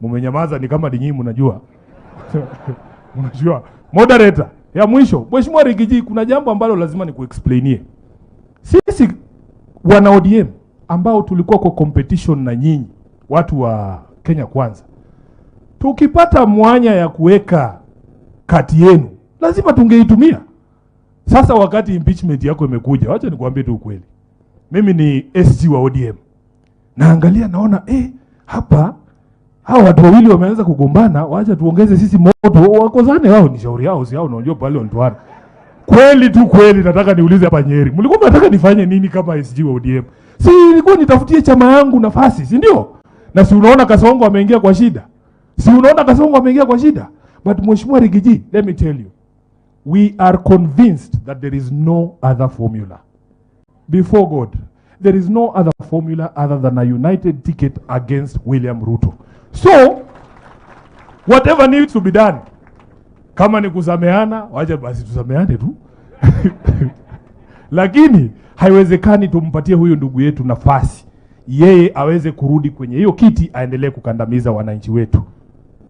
Mumenyamaza ni kama nyinyi mnajua. Mnajua. Moderator, ya mwisho, Mheshimiwa Rigiji, kuna jambo ambalo lazima nikuexplainie. Sisi wana ODM ambao tulikuwa kwa competition na nyinyi watu wa Kenya Kwanza, tukipata mwanya ya kuweka kati yenu lazima tungeitumia. Sasa wakati impeachment yako imekuja, wacha nikuambie tu ukweli. Mimi ni SG wa ODM. Naangalia naona hapa hao watu wawili wameanza kugombana, wacha tuongeze sisi moto, wakozane wao, ni shauri yao, si hao unajua pale wanatoana. Kweli tu kweli, nataka niulize hapa Nyeri, mlikuwa mnataka nifanye nini kama SG wa ODM? Si nilikuwa nitafutie chama yangu nafasi, si ndio? Na si unaona Kasongo ameingia kwa shida? Si unaona Kasongo ameingia kwa shida? But Mheshimiwa Rigiji, let me tell you, we are convinced that there is no other formula. Before God, there is no other formula other than a united ticket against William Ruto. So, whatever needs to be done, kama ni kusameana, wacha basi tusameane tu. Lakini haiwezekani tumpatie huyu ndugu yetu nafasi, yeye aweze kurudi kwenye hiyo kiti aendelee kukandamiza wananchi wetu.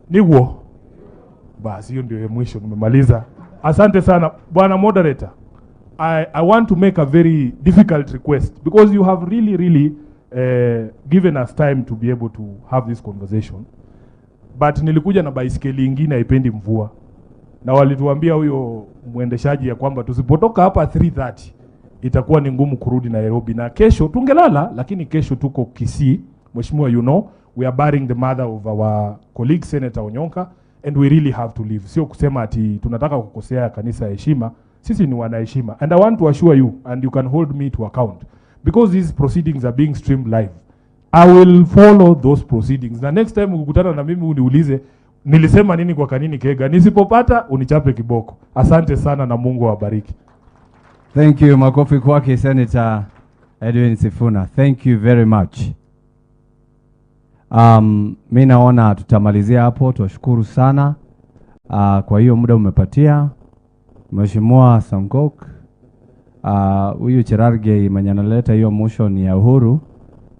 Niguo. Basi hiyo ndio mwisho, nimemaliza. Asante sana Bwana Moderator. I want to make a very difficult request because you have really, really given us time to be able to have this conversation. But nilikuja na baiskeli ingine haipendi mvua. Na walituambia huyo mwendeshaji ya kwamba tusipotoka hapa 3:30 itakuwa ni ngumu kurudi Nairobi, na kesho tungelala, lakini kesho tuko Kisii. Mheshimiwa, you know, we are burying the mother of our colleague Senator Onyonka and we really have to leave. Sio kusema ati tunataka kukosea kanisa heshima. Sisi ni wanaheshima. And I want to assure you, and you can hold me to account, because these proceedings are being streamed live, I will follow those proceedings. Na next time ukikutana na mimi uniulize nilisema nini kwa Kanini Kega. Nisipopata unichape kiboko. Asante sana na Mungu awabariki. Thank you. Makofi kwake Senator Edwin Sifuna. Thank you very much. Mi naona tutamalizia hapo. Tuwashukuru sana kwa hiyo muda umepatia Mheshimiwa Sankok. Huyu Cherargei mwenye analeta hiyo motion ya Uhuru,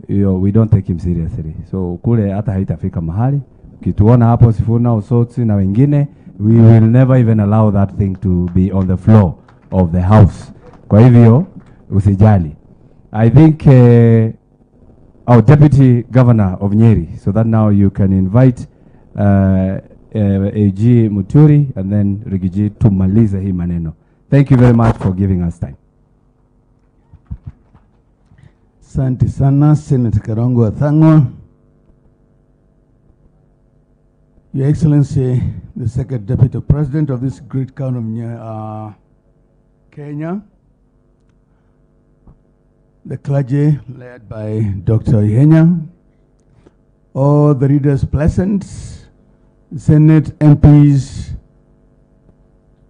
hiyo we don't take him seriously. So kule hata haitafika mahali. Ukituona hapo Sifuna, Osotsi na wengine, we will never even allow that thing to be on the floor of the house. Kwa hivyo usijali. I think our Deputy Governor of Nyeri, so that now you can invite AG Muturi and then Riggy G tumalize hii maneno. Thank you very much for giving us time. Asante sana Senator Karongo Athang'wa. Your Excellency, the Second Deputy President of this great county of Kenya, the clergy led by Dr. Ihenya, all the leaders present, Senate MPs,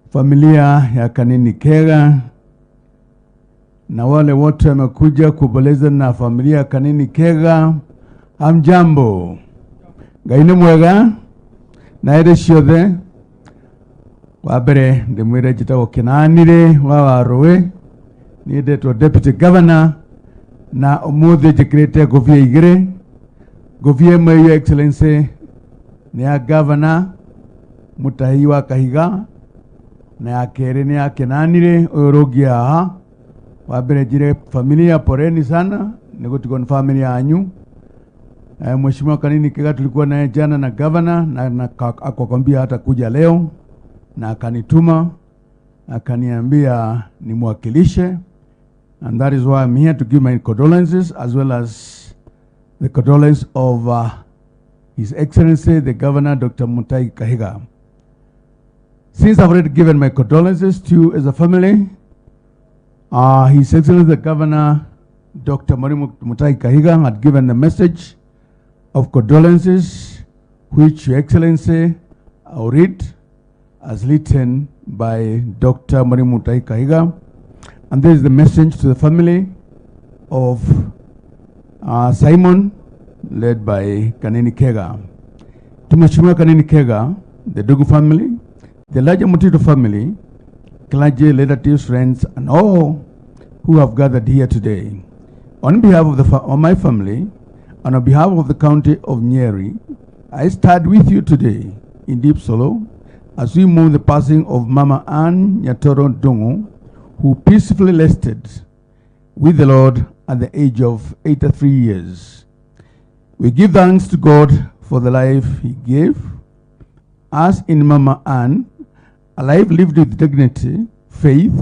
familia ya Kanini Kega na wale wote wamekuja kuomboleza na familia ya Kanini Kega, hamjambo. Ngai nĩ mwega na ĩrĩ ciothe. Wa mbere ndĩmwĩre njĩtagwo Kĩnanire wa Warũĩ, niĩ ndetwo Deputy Governor na ũmũthĩ njĩkĩrĩte ngũbia igĩrĩ. Ngũbia ĩmwe, Your Excellency, nĩ ya Governor Mutahi wa Kahiga, na ya kerĩ nĩ ya Kĩnanire ũyũ ũrũngiĩ haha. Wa mbere njire familia poleni sana nĩ gũtigwo nĩ familia yanyu. Mheshimiwa Kanini Kega tulikuwa naye jana na governor na akakwambia hata kuja leo, na akanituma akaniambia nimwakilishe, and that is why I'm here to give my condolences as well as the condolence of His Excellency the Governor Dr. Mutahi Kahiga. Since I've already given my condolences to you as a family, His Excellency the Governor Dr. Mutahi Kahiga had given the message of condolences, which Your Excellency I'll read as written by Dr. Mutahi Kahiga. And this is the message to the family of Simon, led by Kanini Kega. To Mheshimiwa Kanini Kega, the Dogu family, the larger Mutito family, clergy, relatives, friends, and all who have gathered here today. On behalf of my family, and on behalf of the county of Nyeri, I stand with you today in deep sorrow as we mourn the passing of Mama Ann Nyatoro Ndung'u, who peacefully rested with the Lord at the age of 83 years. We give thanks to God for the life he gave us in Mama Ann, a life lived with dignity, faith,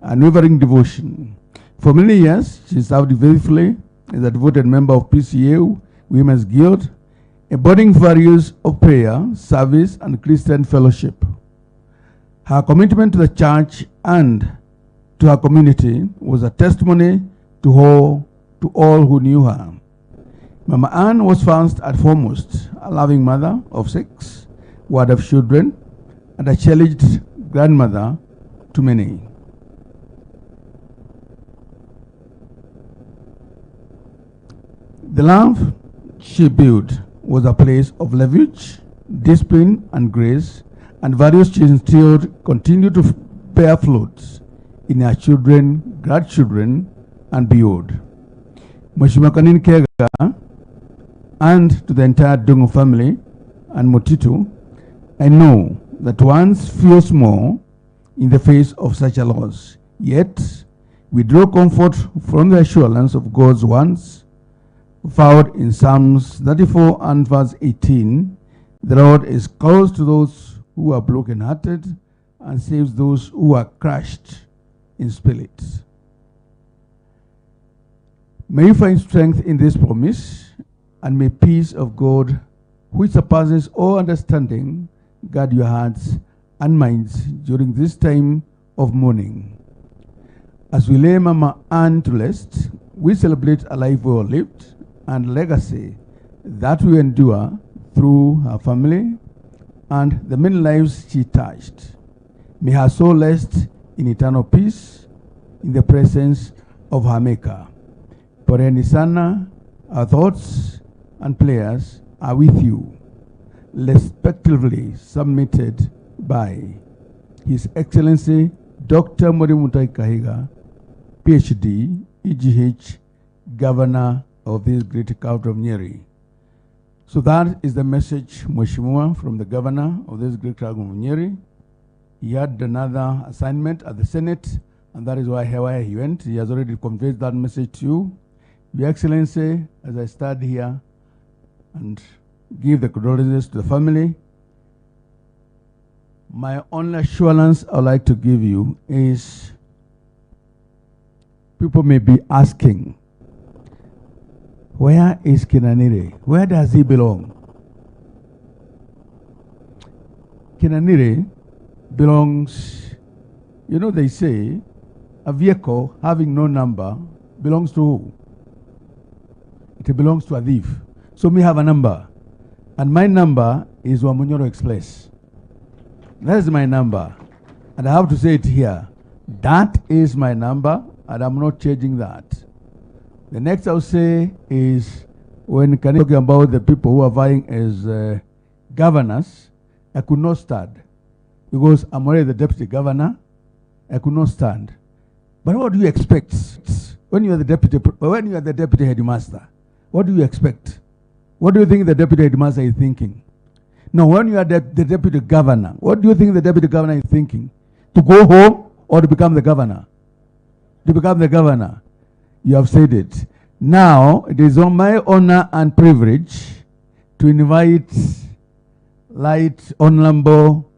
and unwavering devotion. For many years, she served faithfully as a devoted member of PCA Women's Guild, embodying values of prayer, service, and Christian fellowship. Her commitment to the church and to her community was a testimony to all who knew her. Mama Ann was first and foremost a loving mother of 6 ward of children and a cherished grandmother to many. The love she built was a place of refuge, discipline, and grace, and values she instilled continue to bear fruit in her children, grandchildren, and beyond. Mheshimiwa Kanini Kega, and to the entire Ndung'u family and Mutitu, I know that one feels small in the face of such a loss. Yet, we draw comfort from the assurance of God's words found in Psalms 34 and verse 18. The Lord is close to those who are brokenhearted and saves those who are crushed in spirit. May you find strength in this promise, and may peace of God, which surpasses all understanding, guard your hearts and minds during this time of mourning. As we lay Mama Ann to rest, we celebrate a life well lived and legacy that we endure through her family and the many lives she touched. May her soul rest in eternal peace in the presence of her Maker. Poleni sana, our thoughts and prayers are with you. Respectively submitted by His Excellency Dr. Murithi Mutahi Kahiga, PhD, EGH, Governor of this great county of Nyeri. So that is the message, Mheshimiwa, from the Governor of this great county of Nyeri. He had another assignment at the Senate, and that is why he went. He has already conveyed that message to you. Your Excellency, as I stand here and give the condolences to the family, my only assurance I'd like to give you is people may be asking, where is Kinanire? Where does he belong? Kinanire belongs, you know, they say, a vehicle having no number belongs to who? It belongs to a thief. So me have a number. And my number is Wamunyoro Express. That is my number. And I have to say it here. That is my number, and I'm not changing that. The next I'll say is when talking about the people who are vying as governors, I could not stand because I'm already the deputy governor. I could not stand. But what do you expect when you are the deputy? When you are the deputy headmaster, what do you expect? What do you think the deputy headmaster is thinking? No, when you are the deputy governor, what do you think the deputy governor is thinking? To go home or to become the governor? To become the governor. You have said it. Now, it is on my honor and privilege to invite Light Honorable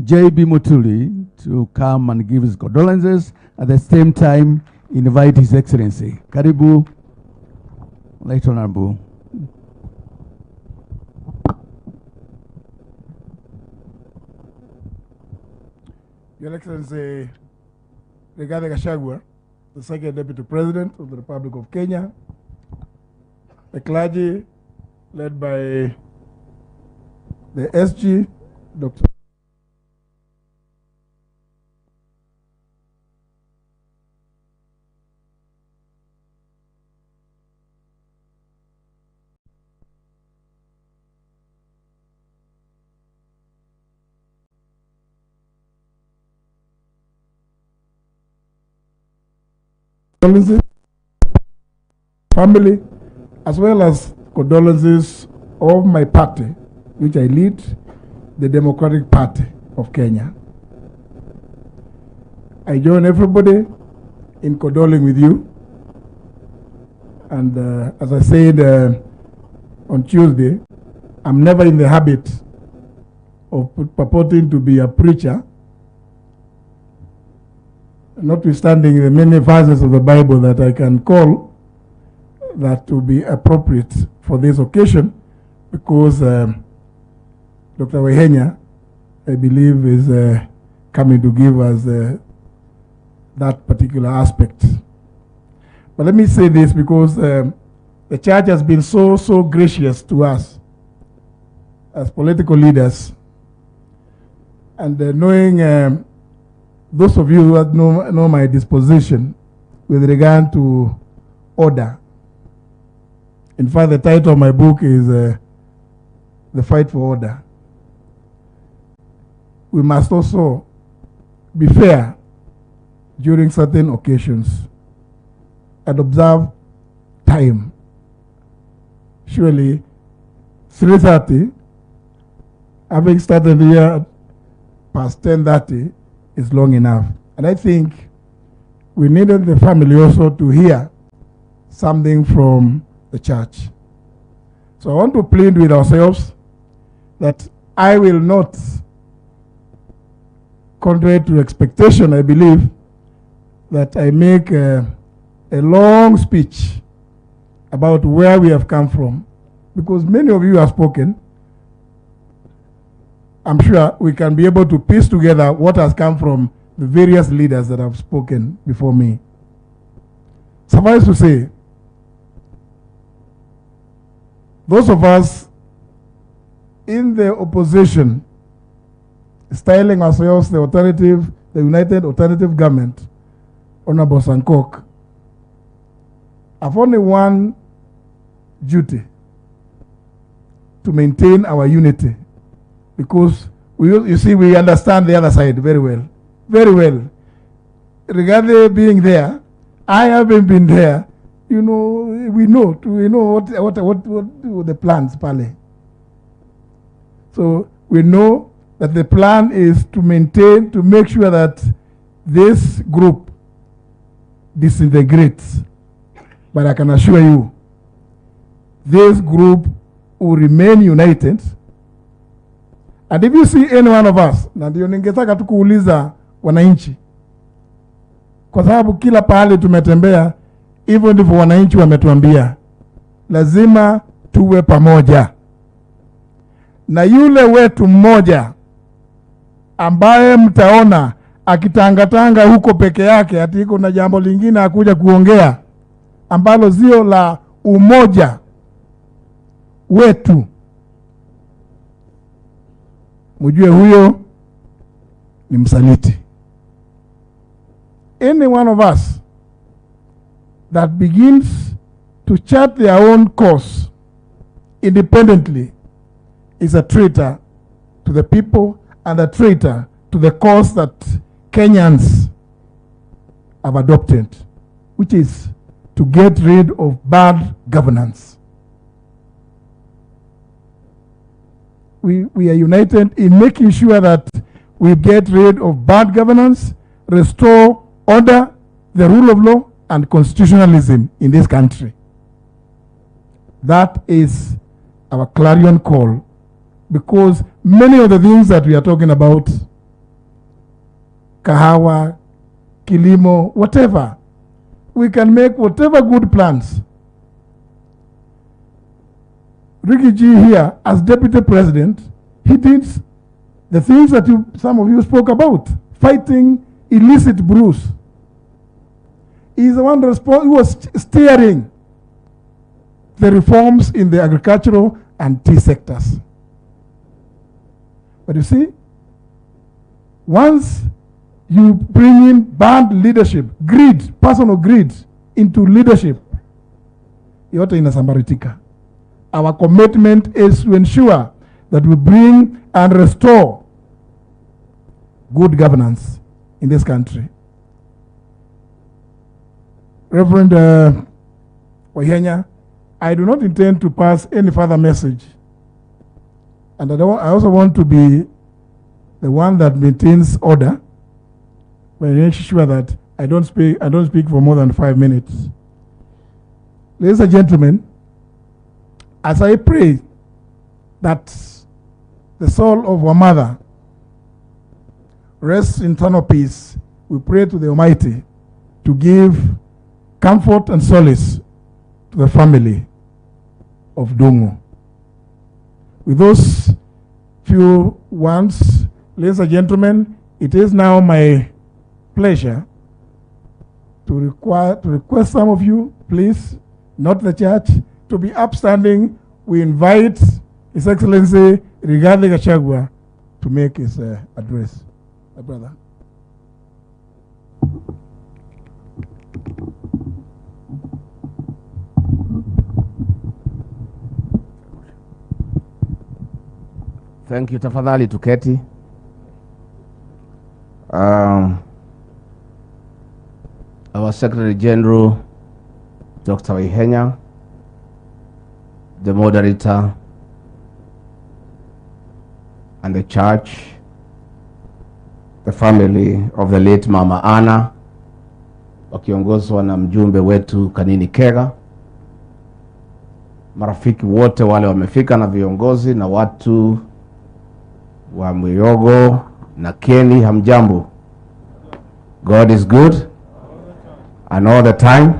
J.B. Mutuli to come and give his condolences. At the same time, invite His Excellency. Karibu, Light Honorable. Your Excellency Rigathi Gachagua, the second Deputy President of the Republic of Kenya, the clergy led by the SG, Dr. Condolences, family, as well as condolences of my party, which I lead, the Democratic Party of Kenya. I join everybody in condoling with you. And as I said on Tuesday, I'm never in the habit of purporting to be a preacher, notwithstanding the many verses of the Bible that I can call that to be appropriate for this occasion, because Dr. Waihenya, I believe, is coming to give us that particular aspect. But let me say this, because the church has been so, so gracious to us as political leaders, and knowing those of you who know my disposition with regard to order. In fact, the title of my book is The Fight for Order. We must also be fair during certain occasions and observe time. Surely, 3:30, having started here past 10:30, is long enough. And I think we needed the family also to hear something from the church. So I want to plead with ourselves that I will not, contrary to expectation, I believe, that I make a long speech about where we have come from, because many of you have spoken. I'm sure we can be able to piece together what has come from the various leaders that have spoken before me. Suffice to say, those of us in the opposition, styling ourselves the alternative, the United Alternative Government, Honorable Sankok, have only one duty: to maintain our unity, because we, you see, we understand the other side very well, very well. Rigathi being there, I haven't been there. You know, we know what the plans pale. So we know that the plan is to maintain, to make sure that this group disintegrates. But I can assure you, this group will remain united. And if you see any one of us, na ndio ningetaka tu kuuliza wananchi, kwa sababu kila pahali tumetembea, hivyo ndivyo wananchi wametuambia, lazima tuwe pamoja. Na yule wetu mmoja ambaye mtaona akitangatanga huko peke yake, ati iko na jambo lingine akuja kuongea ambalo sio la umoja wetu, mjue huyo ni msaliti. Any one of us that begins to chart their own course independently is a traitor to the people and a traitor to the cause that Kenyans have adopted, which is to get rid of bad governance. We are united in making sure that we get rid of bad governance, restore order, the rule of law, and constitutionalism in this country. That is our clarion call, because many of the things that we are talking about, kahawa, kilimo, whatever, we can make whatever good plans. Riggy G here, as deputy president, he did the things that some of you spoke about, fighting illicit brews. He's the one who was steering the reforms in the agricultural and tea sectors. But you see, once you bring in bad leadership, greed, personal greed, into leadership, yote inasambaratika. Our commitment is to ensure that we bring and restore good governance in this country. Reverend Waihenya, I do not intend to pass any further message. And I, don't, I also want to be the one that maintains order, by making sure that I don't speak for more than 5 minutes. Ladies and gentlemen, as I pray that the soul of our mother rests in eternal peace, we pray to the Almighty to give comfort and solace to the family of Ndung'u. With those few words, ladies and gentlemen, it is now my pleasure to request some of you, please, not the church, to be upstanding. We invite His Excellency Rigathi Gachagua to make his address. My brother. Thank you. Tafadhali tuketi. Our Secretary General, Dr. Waihenya, the moderator, and the church, the family of the late Mama Anna, wakiongozwa na mjumbe wetu Kanini Kega, marafiki wote wale wamefika na viongozi na watu wa Mwiyogo na Keni, hamjambo. God is good and all the time.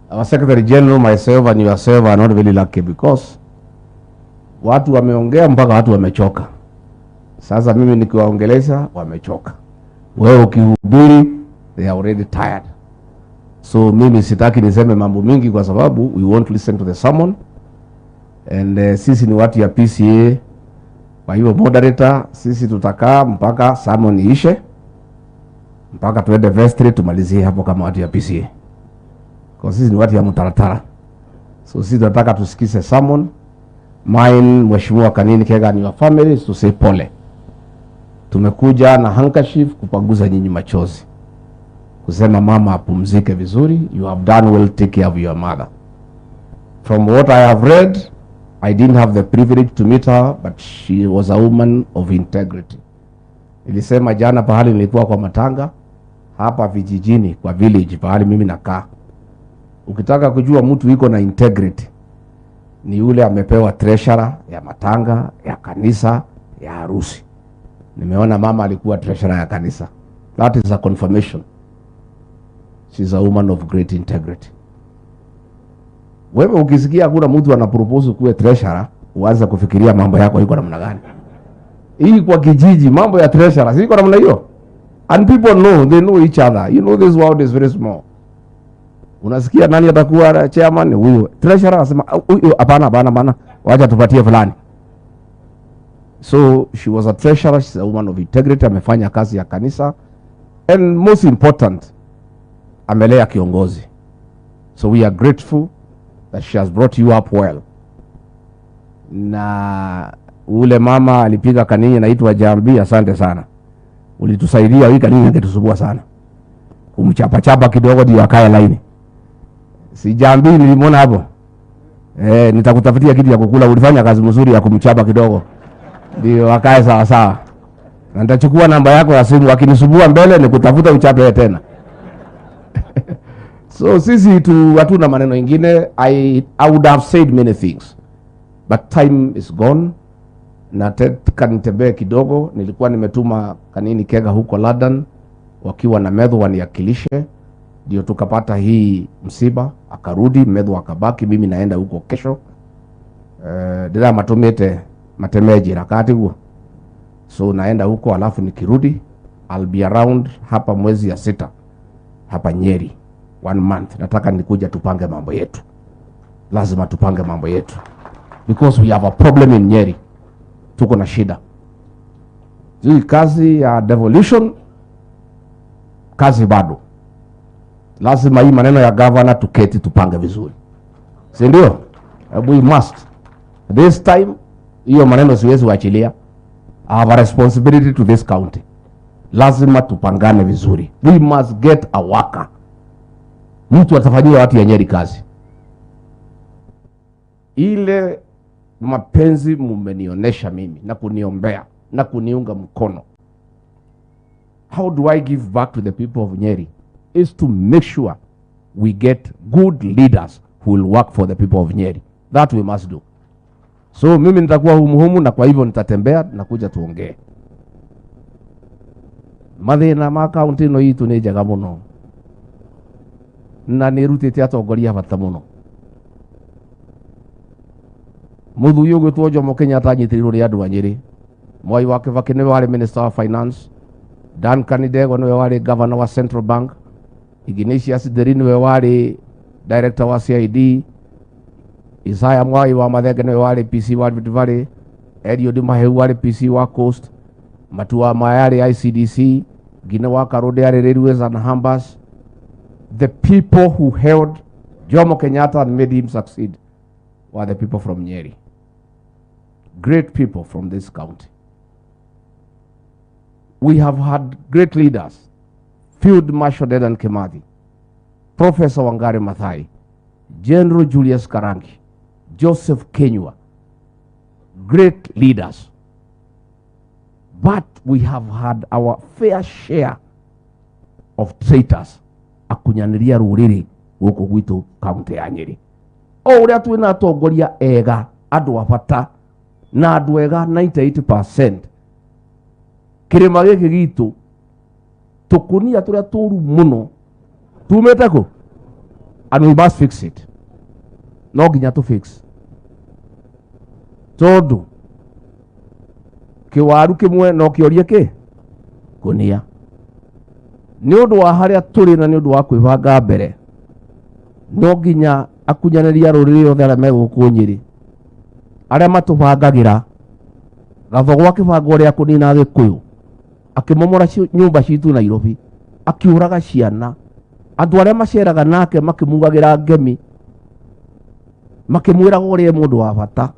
Our Secretary General, myself and yourself are not really lucky because watu wameongea mpaka watu wamechoka. Sasa mimi nikiwaongelesha wamechoka. Wewe ukihubiri they are already tired. So mimi sitaki niseme mambo mingi kwa sababu we want to listen to the sermon and sisi ni watu ya PCEA. Kwa hiyo moderator, sisi tutakaa mpaka sermon iishe, mpaka tuende vestry tumalizie hapo kama watu ya PCEA. Kwa sisi ni watu ya mtaratara. So sisi tunataka tusikize sermon. Mine, Mheshimiwa Kanini Kega and your family, is to say pole. Tumekuja na handkerchief kupanguza nyinyi machozi, kusema mama apumzike vizuri. You have done well, take care of your mother. From what I have read, I didn't have the privilege to meet her, but she was a woman of integrity. Nilisema jana pahali nilikuwa kwa matanga hapa vijijini, kwa village pahali mimi nakaa, ukitaka kujua mtu iko na integrity ni yule amepewa treasurer ya matanga, ya kanisa, ya harusi. Nimeona mama alikuwa treasurer ya kanisa. That is a confirmation. She's a woman of great integrity. Wewe ukisikia kuna mtu anapropose kuwe treasurer, uanze kufikiria mambo yako iko namna gani. Hii kwa kijiji mambo ya treasurer si iko namna hiyo. And people know, they know each other. You know this world is very small. Unasikia nani atakuwa chairman? Huyo. Treasurer anasema huyo, hapana hapana hapana, wacha tupatie fulani. So she was a treasurer, she's a woman of integrity, amefanya kazi ya kanisa, and most important, amelea kiongozi. So we are grateful that she has brought you up well. Na ule mama alipiga Kanini naitwa Jambi, asante sana. Ulitusaidia, hii Kanini angetusumbua sana. Kumchapa chapa kidogo ndio akae laini. Si Jambi nilimwona hapo. Nitakutafutia kitu ya kukula, ulifanya kazi mzuri ya kumchapa kidogo. Ndio akae sawa sawa. Na nitachukua namba yako ya simu, akinisumbua mbele nikutafuta uchape tena. So sisi tu hatuna maneno ingine. I would have said many things, but time is gone. Nataka nitembee kidogo. Nilikuwa nimetuma Kanini Kega huko London wakiwa na Methu waniakilishe, ndio tukapata hii msiba, akarudi Methu akabaki, mimi naenda huko kesho. Ndira matumite matemeji rakati huo, so naenda huko, alafu nikirudi I'll be around hapa mwezi ya 6 hapa Nyeri, one month. Nataka nikuja tupange mambo yetu, lazima tupange mambo yetu because we have a problem in Nyeri. Tuko na shida hii kazi ya devolution, kazi bado. Lazima hii maneno ya governor tuketi tupange vizuri, si ndio? We must this time, hiyo maneno siwezi kuachilia. I have a responsibility to this county. Lazima tupangane vizuri. We must get a worker, mtu atafanyia watu ya Nyeri kazi. Ile mapenzi mumenionyesha mimi na kuniombea na kuniunga mkono, how do I give back to the people of Nyeri is to make sure we get good leaders who will work for the people of Nyeri. That we must do. So mimi nitakuwa humuhumu, na kwa hivyo nitatembea na kuja tuongee. Mathina ma kaunti ino itu nĩ njega mũno na nĩ ĩrutĩte atongoria bata mũno. Mũthuri ũgwĩtwo Jomo Kenyatta anyitĩrĩirwo nĩ andũ a Nyĩrĩ. Mwai wa Kibaki nĩwe warĩ Minister wa Finance, Duncan Ndegwa nĩwe warĩ Governor wa Central Bank, Ignatius Nderi nĩwe warĩ Director wa CID, Isaiah Mwai wa Mathenge nĩwe warĩ PC wa Rift Valley, Eliud Maheu warĩ PC wa Coast, Matua Maya arĩ ICDC, Ngine wa Karunde arĩ Railways and Harbours. The people who held Jomo Kenyatta and made him succeed were the people from Nyeri. Great people from this county. We have had great leaders. Field Marshal Dedan Kimathi, Professor Wangari Maathai, General Julius Karangi, Joseph Kinyua, great leaders. But we have had our fair share of traitors akunyanĩria rũrĩrĩ gũkũ gwitũ kaunti ya Nyeri. O ũrĩa twĩna atongoria ega, andũ a bata na andũ ega 98%, kĩrĩma gĩkĩ gitũ tũkũnia tũrĩa tũru mũno tumĩte kũ, and we must fix it. No nginya tũ fix, tondũ kĩwaru kĩmwe no kĩorie kĩ kũnia. Nĩ ũndũ wa harĩa tũrĩ na nĩ ũndũ wa kwĩbanga mbere, no nginya akunyanĩria rũrĩrĩ othe arĩa me gũkũ Nyĩrĩ, arĩa matũbangagĩra Gathogo akĩbanga ũrĩa kũnina Gĩkũyũ, akĩmomora nyũmba citũ Nairobi, akĩũraga ciana, andũ arĩa maceraga nake makĩmugagĩra ngemi, makĩmwĩraga ũrĩa mũndũ wa bata.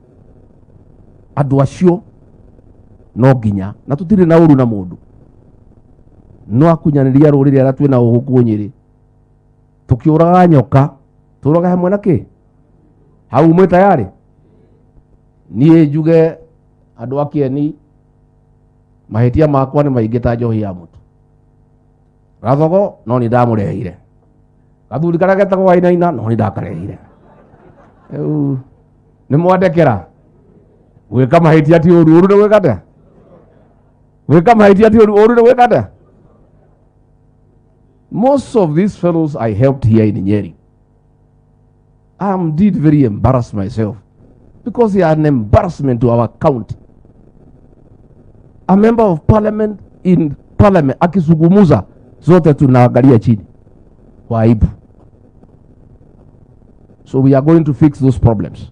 Andũ acio no nginya na tũtirĩ na ũru na mũndũ no akunyanĩria rũrĩrĩ arĩa twĩna gũkũ Nyĩrĩ tũkĩũraga nyoka tũraga hamwe na kĩ hau mwĩ tayari. Niĩ njuge andũ a Kieni mahĩtia makwa nĩ maingĩ ta njohi ya mũtu. Gathogo no nĩ ndamũrehire, gathuri karĩa getagwo Wainaina no nĩ ndakarehire. Rĩu nĩ mwandekera gwĩka mahĩtia ti ũru, ũru nĩ gwĩka atĩa? Gwĩka mahĩtia ti ũru, ũru nĩ gwĩka atĩa? Most of these fellows I helped here in Nyeri, I am indeed very embarrassed myself because they are an embarrassment to our county. A member of parliament in parliament akizungumuza zote tunaangalia chini kwa aibu. So we are going to fix those problems.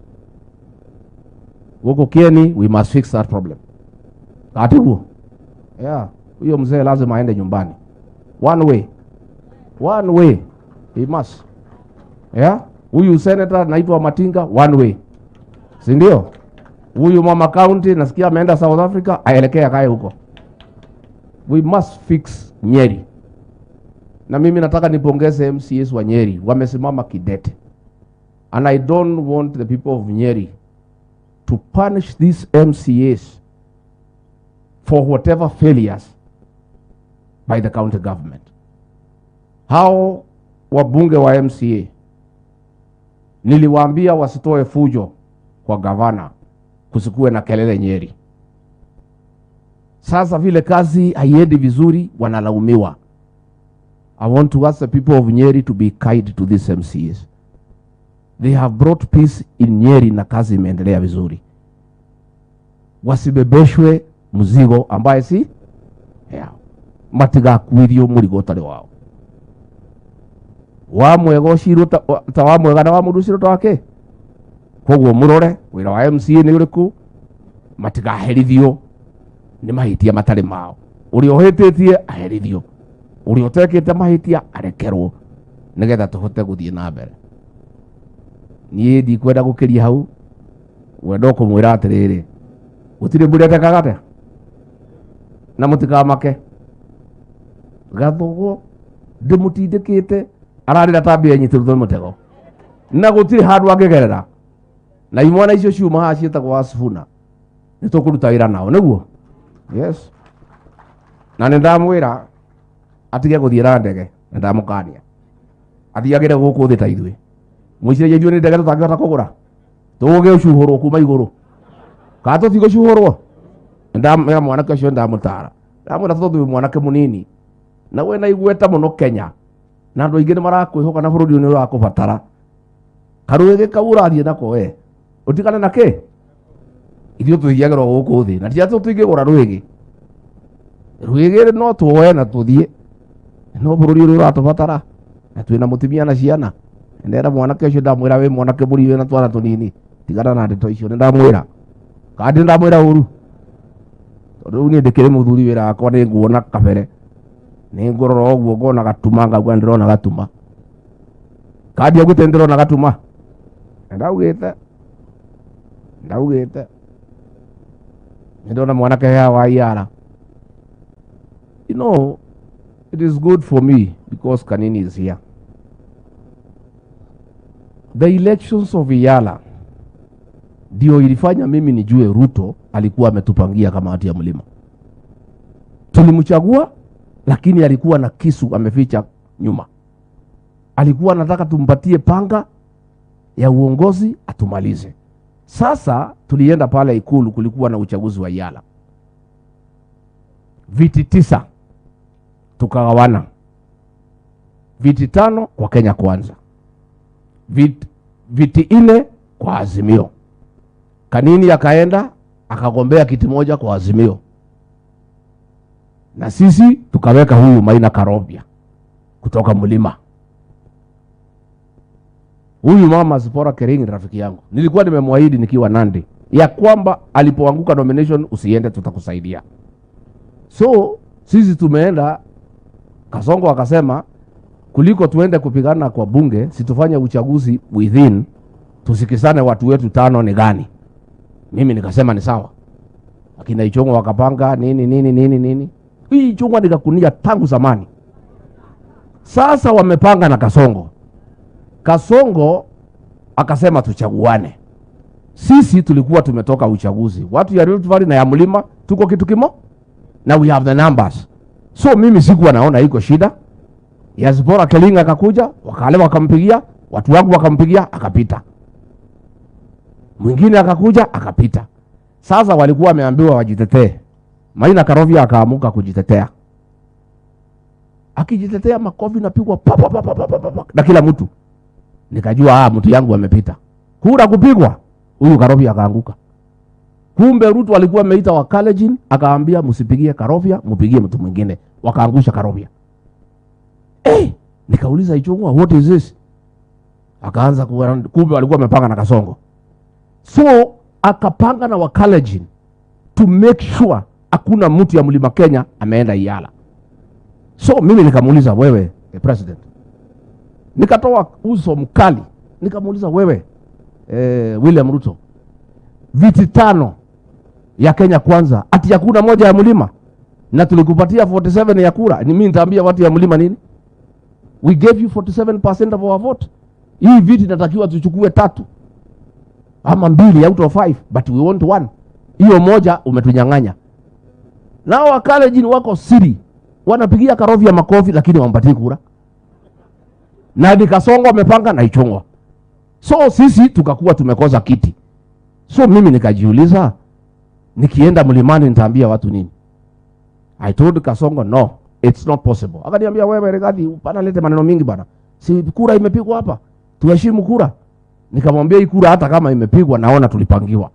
Woko Kieni, we must fix that problem. Atibu. Yeah, huyo mzee lazima aende nyumbani. One way. One way. He must. Yeah? Huyu senator anaitwa Matinga, one way. Si ndio? Huyu mama county nasikia ameenda South Africa, aelekea kae huko. We must fix Nyeri. Na mimi nataka nipongeze MCAs wa Nyeri, wamesimama kidete. And I don't want the people of Nyeri to punish these MCAs for whatever failures by the county government. Hao wabunge wa MCA niliwaambia wasitoe fujo kwa gavana, kusikuwe na kelele Nyeri. Sasa vile kazi haiendi vizuri wanalaumiwa. I want to ask the people of Nyeri to be kind to these MCAs. They have brought peace in Nyeri na kazi imeendelea vizuri. Wasibebeshwe mzigo ambaye si yao. Matigakuithio murigo utari wao. Wa mwega ucirwo ta wa mwega na wa mundu ucirwo ta wake. Koguo murore wira wa MCA ni uriku, matigaherithio ni mahitia matari mao. Uria uhititie aherithio, uria utekite mahitia arekerwo nigetha tuhote guthie na mbere. Niĩ ndikwenda gũkĩria hau, wenda ũkũmwĩra atĩrĩrĩ, gũtirĩ mbura ĩtekaga atĩa na mũtikamake. Gathogo ndĩmũtindĩkĩte ararĩra ta mbĩa nyitĩrĩtwo nĩ mũtego na gũtirĩ handũ angĩgerera. Na imwana icio ciuma haha ciĩtagwo Asifuna nĩ tũkũruta wĩra nao nĩguo. Yes. Na nĩ ndamwĩra atige gũthiĩ na ndege, nĩ ndamũkania athiagĩre gũkũ thĩ ta ithuĩ. Mwĩciragia ithuĩ nĩ ndege tũtangĩhota kũgũra, tũgũgĩcuhũrwo kuma igũrũ kana tũtigũcuhũrwo? Ndamwĩra mwanake ũcio, ndamũtara, ndamwĩra tondũ wĩ mwanake mũnini na wĩna igweta mũno Kenya na andũ aingĩ nĩ marakwĩhoka na bũrũri ũyũ nĩ ũrakũbatara, karũgĩ kau ũrathiĩ nako we ũtigane na kĩ? Ithuĩ tũthiagĩrwo gũkũ thĩ na ti atĩ tũtingĩgũra rwĩgĩ. Rwĩgĩ no tuoe na tũthiĩ, no bũrũri ũyũ ũratũbatara na twĩna mũtumia na ciana. Ndera mwanake ũcio ndamwĩra wĩ mwanake mũnini wĩna twana tũnini, tigana na ndeto icio. Nĩ ndamwĩra kandi nĩ ndamwĩra ũru, tondũ rĩu niĩ ndĩkĩrĩ mũthuri, wĩra wakwa nĩ nguona kabere, nĩ ngũrora ũguo ngona gatuma, ngauga ndĩrona gatuma. Kandi augĩte ndĩrona gatuma, ndaugĩte nĩ ndona mwanake haha wa Iara. You know, it is good for me because Kanini is here. The elections of Iyala ndio ilifanya mimi nijue Ruto alikuwa ametupangia kama watu ya mlima. Tulimchagua, lakini alikuwa na kisu ameficha nyuma. Alikuwa anataka tumpatie panga ya uongozi atumalize. Sasa tulienda pale Ikulu, kulikuwa na uchaguzi wa Iyala. Viti 9 tukagawana. Viti 5 kwa Kenya Kwanza, viti 4 kwa Azimio. Kanini akaenda akagombea kiti moja kwa Azimio, na sisi tukaweka huyu Maina Karobia kutoka mlima. Huyu mama Zipporah Kering rafiki yangu, nilikuwa nimemwahidi nikiwa Nandi ya kwamba alipoanguka nomination usiende, tutakusaidia. So sisi tumeenda, Kasongo akasema kuliko tuende kupigana kwa bunge, situfanye uchaguzi within, tusikisane watu wetu 5 ni gani. Mimi nikasema ni sawa. Akina Ichung'wa wakapanga nini nini nini nini. Hii Ichung'wa nikakunia tangu zamani. Sasa wamepanga na Kasongo. Kasongo akasema tuchaguane. Sisi tulikuwa tumetoka uchaguzi. Watu ya Rift Valley na ya Mlima tuko kitu kimo, na we have the numbers. So mimi sikuwa naona iko shida. Zipporah Kelinga akakuja, wakale wakampigia, watu wangu wakampigia, akapita. Mwingine akakuja, akapita. Sasa walikuwa wameambiwa wajitetee. Maina Karovia akaamuka kujitetea. Akijitetea makofi napigwa pa pa pa pa pa pa pa na kila mtu. Nikajua mtu yangu amepita. Kura kupigwa, huyu Karovia akaanguka. Kumbe Ruto alikuwa ameita wa Kalenjin, akaambia msipigie Karovia, mpigie mtu mwingine. Wakaangusha Karovia. Nikauliza Ichung'wa, what is this? Akaanza kumbe walikuwa wamepanga na Kasongo. So akapanga na Wakalenjin to make sure hakuna mtu ya Mlima Kenya ameenda Iala. So mimi nikamuuliza wewe, president. Nikatoa uso mkali. Nikamuuliza wewe, William Ruto, viti 5 ya Kenya Kwanza, ati hakuna moja ya Mlima, na tulikupatia 47 ya kura. Ni mimi nitaambia watu ya Mlima nini? We gave you 47% of our vote. Hii viti natakiwa tuchukue 3 ama 2 out of 5, but we want 1. Hiyo moja umetunyang'anya. Nao Wakalenjin wako siri, wanapigia Karovia makofi lakini wampatii kura. Na ni Kasongo amepanga na Ichung'wa. So sisi tukakuwa tumekosa kiti. So mimi nikajiuliza, nikienda mlimani nitaambia watu nini? I told Kasongo no, it's not possible. Akaniambia wewe Rigathi, bana lete maneno mingi bana. Si kura imepigwa hapa. Tuheshimu kura. Nikamwambia hii kura hata kama imepigwa naona tulipangiwa.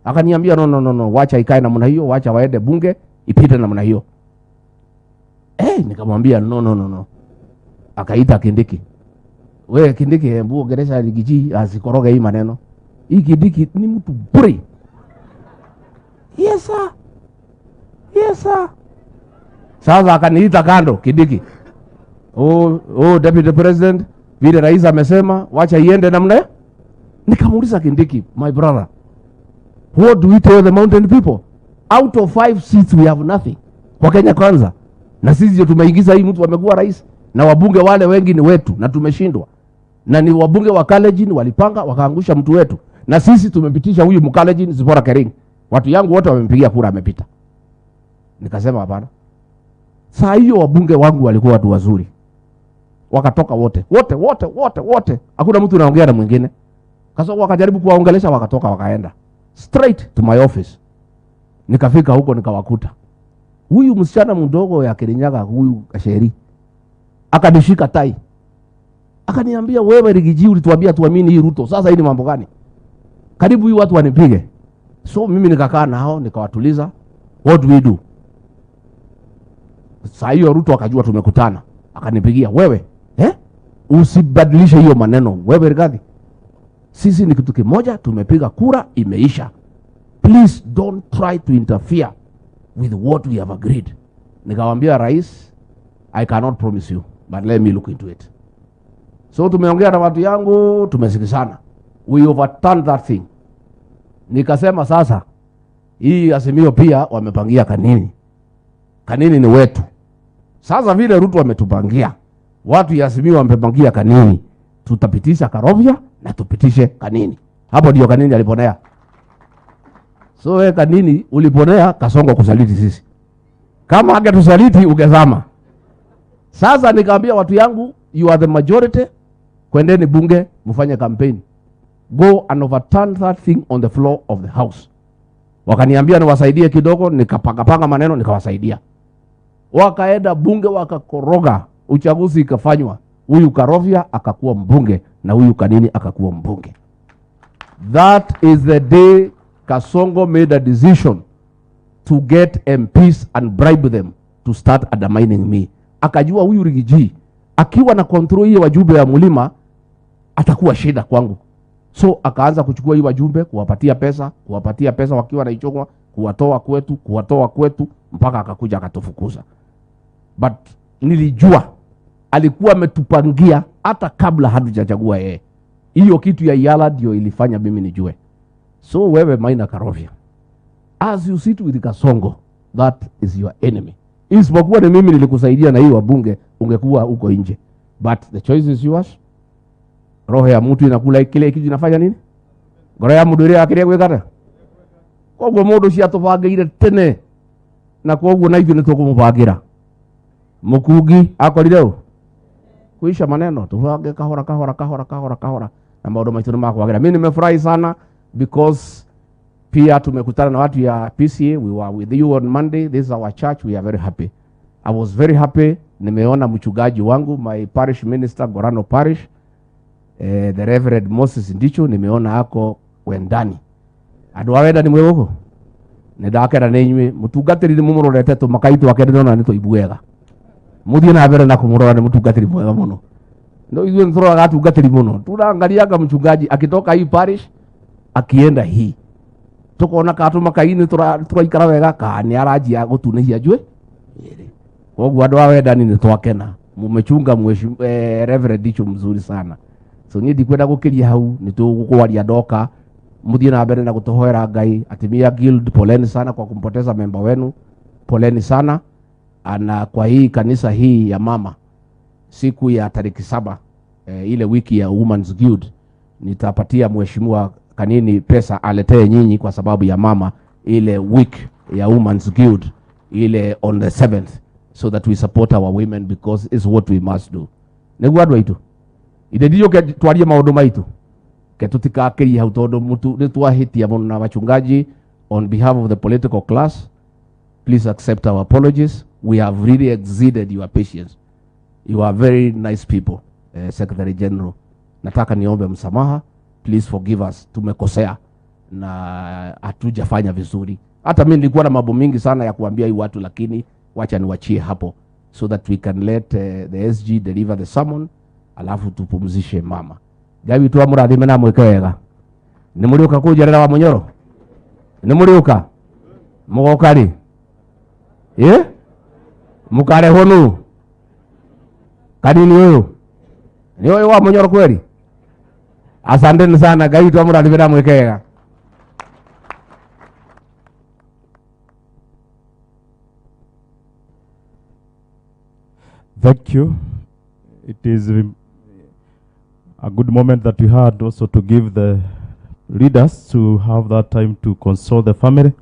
Akaniambia no no no no, wacha ikae namna hiyo, wacha waende bunge ipite namna hiyo. Nikamwambia no no no no. Akaita Kindiki. Wewe Kindiki, hebu ongelesha Rigiji asikoroge hii maneno. Hii Kindiki ni mtu bure. Yes sir. Yes sir. Sasa akaniita kando Kindiki. Oh Deputy President, vile rais amesema wacha iende namna hiyo. Nikamuuliza Kindiki, my brother, what do we tell the mountain people? Out of 5 seats we have nothing. Kwa Kenya Kwanza. Na sisi ndio tumeingiza hii mtu amekuwa rais, na wabunge wale wengi ni wetu na tumeshindwa. Na ni wabunge wa Kalenjin walipanga wakaangusha mtu wetu. Na sisi tumepitisha huyu Mkalenjin Zipporah Kering. Watu yangu wote wamempigia kura amepita. Nikasema hapana. Saa hiyo wabunge wangu walikuwa watu wazuri. Wakatoka wote. Wote wote wote wote. Hakuna mtu anaongea na mwingine. Kasongo wakajaribu kuwaongelesha wakatoka wakaenda. Straight to my office. Nikafika huko nikawakuta. Huyu msichana mdogo ya Kirinyaga, huyu Kasheri, akanishika tai. Akaniambia wewe Rigiji ulituambia tuamini hii Ruto. Sasa hii ni mambo gani? Karibu hii watu wanipige. So mimi nikakaa nao nikawatuliza. What do we do? Saa hiyo Ruto akajua tumekutana. Akanipigia wewe, usibadilishe hiyo maneno. Wewe Rigathi, sisi ni kitu kimoja, tumepiga kura imeisha. Please don't try to interfere with what we have agreed. Nikamwambia rais, I cannot promise you, but let me look into it. So tumeongea na watu yangu, tumesikizana. We overturned that thing. Nikasema sasa, hii Azimio pia wamepangia Kanini. Kanini ni wetu. Sasa vile Ruto wametupangia, watu ya Azimio wamepangia Kanini. Tutapitisha Karovia na tupitishe Kanini. Hapo ndio Kanini aliponea. So wewe Kanini uliponea Kasongo kusaliti sisi. Kama angetusaliti ungezama. Sasa nikaambia watu yangu, you are the majority, kwendeni bunge mfanye campaign. Go and overturn that thing on the floor of the house. Wakaniambia niwasaidie kidogo, nikapanga maneno nikawasaidia. Wakaenda bunge wakakoroga, uchaguzi ikafanywa. Huyu Karovia akakuwa mbunge na huyu Kanini akakuwa mbunge. That is the day Kasongo made a decision to get MPs and bribe them to start undermining me. Akajua huyu Rigiji akiwa na control hiyo wajumbe ya mlima atakuwa shida kwangu. So akaanza kuchukua hii wajumbe, kuwapatia pesa wakiwa na Ichung'wa, kuwatoa kwetu mpaka akakuja akatufukuza. But nilijua alikuwa ametupangia hata kabla hatujachagua yeye. Hiyo kitu ya Yala ndio ilifanya mimi nijue. So wewe Maina Karovia, as you sit with Kasongo, that is your enemy. Isipokuwa ni mimi nilikusaidia na hii wabunge, ungekuwa huko nje, but the choice is yours. Roho ya mtu inakula kile kitu, inafanya nini? Ngoro ya mundu iria akiria gwikata koguo mundu cio atubangiire tene na koguo na ithuĩ nĩtũkũmũbangĩra. Mũkungi akorire ũ kuisha maneno, tubange kahora kahora kahora kahora kahora na maũndũ maitũ nĩ makwagĩra. Mimi nimefurahi sana because pia tumekutana na watu ya PCA. We were with you on Monday. This is our church. We are very happy. I was very happy. Nimeona mchungaji wangu, my parish minister, Gorano Parish, the Reverend Moses Ndicho, nimeona ako Wendani. Andũ a Wendani mwĩ gũkũ? Nĩ ndakena nĩ inyuĩ. Mũtungatĩri nĩ mũmũrorete tũmakai twake ndĩrona nĩ tũibu wega. Mũthiĩ na mbere na kũmũrora, nĩ mũtungatĩri mwega mũno. No ithuĩ nĩ tũroraga atungatĩri mũno. Tunaangaliaga mchungaji akitoka hii parish akienda hii, tukona ka tũmakai-inĩ tũraikara wega ka nĩ aranjia gũtunĩhia njuĩ. Koguo andũ a Wendani nĩ twakena, mumechunga Reverend Ndicho mzuri sana. So niĩ ndikwenda gũkĩria hau, nĩ tũgũkwaria ndoka. Mũthiĩ na mbere na gũtũhoera Ngai. Atimia Guild, poleni sana kwa kumpoteza memba wenu, poleni sana. Ana kwa hii kanisa hii ya mama, siku ya tariki 7, ile wiki ya Women's Guild, nitapatia mheshimiwa Kanini pesa aletee nyinyi kwa sababu ya mama, ile week ya Women's Guild ile on the 7th, so that we support our women because it's what we must do. Nĩguo andũ aitũ ithe ndiũke twarie maũndũ maitũ ke tutikakirie hau tondu mutu nĩ twahĩtia mũno. Na wachungaji, on behalf of the political class, please accept our apologies. We have really exceeded your patience. You are very nice people. Secretary General, nataka niombe msamaha. Please forgive us, tumekosea na hatujafanya vizuri. Hata mimi nilikuwa na mambo mingi sana ya kuambia hii watu, lakini wacha niwachie hapo so that we can let the SG deliver the sermon, alafu tupumzishe mama. Ngai witũ amũrathime na amwĩke wega. Nĩ mũrĩũka kũnjerera wa Mũnyoro? Nĩ mũrĩũka? Mũgoka rĩ? Ĩ? Mũkarehwo nũ? Kanini ũyũ? Nĩ ũyũ wa Mũnyoro kweli? Asanteni sana. Ngai witũ amũrathime na amwĩke wega. Thank you. It is a good moment that we had also to give the leaders to have that time to console the family.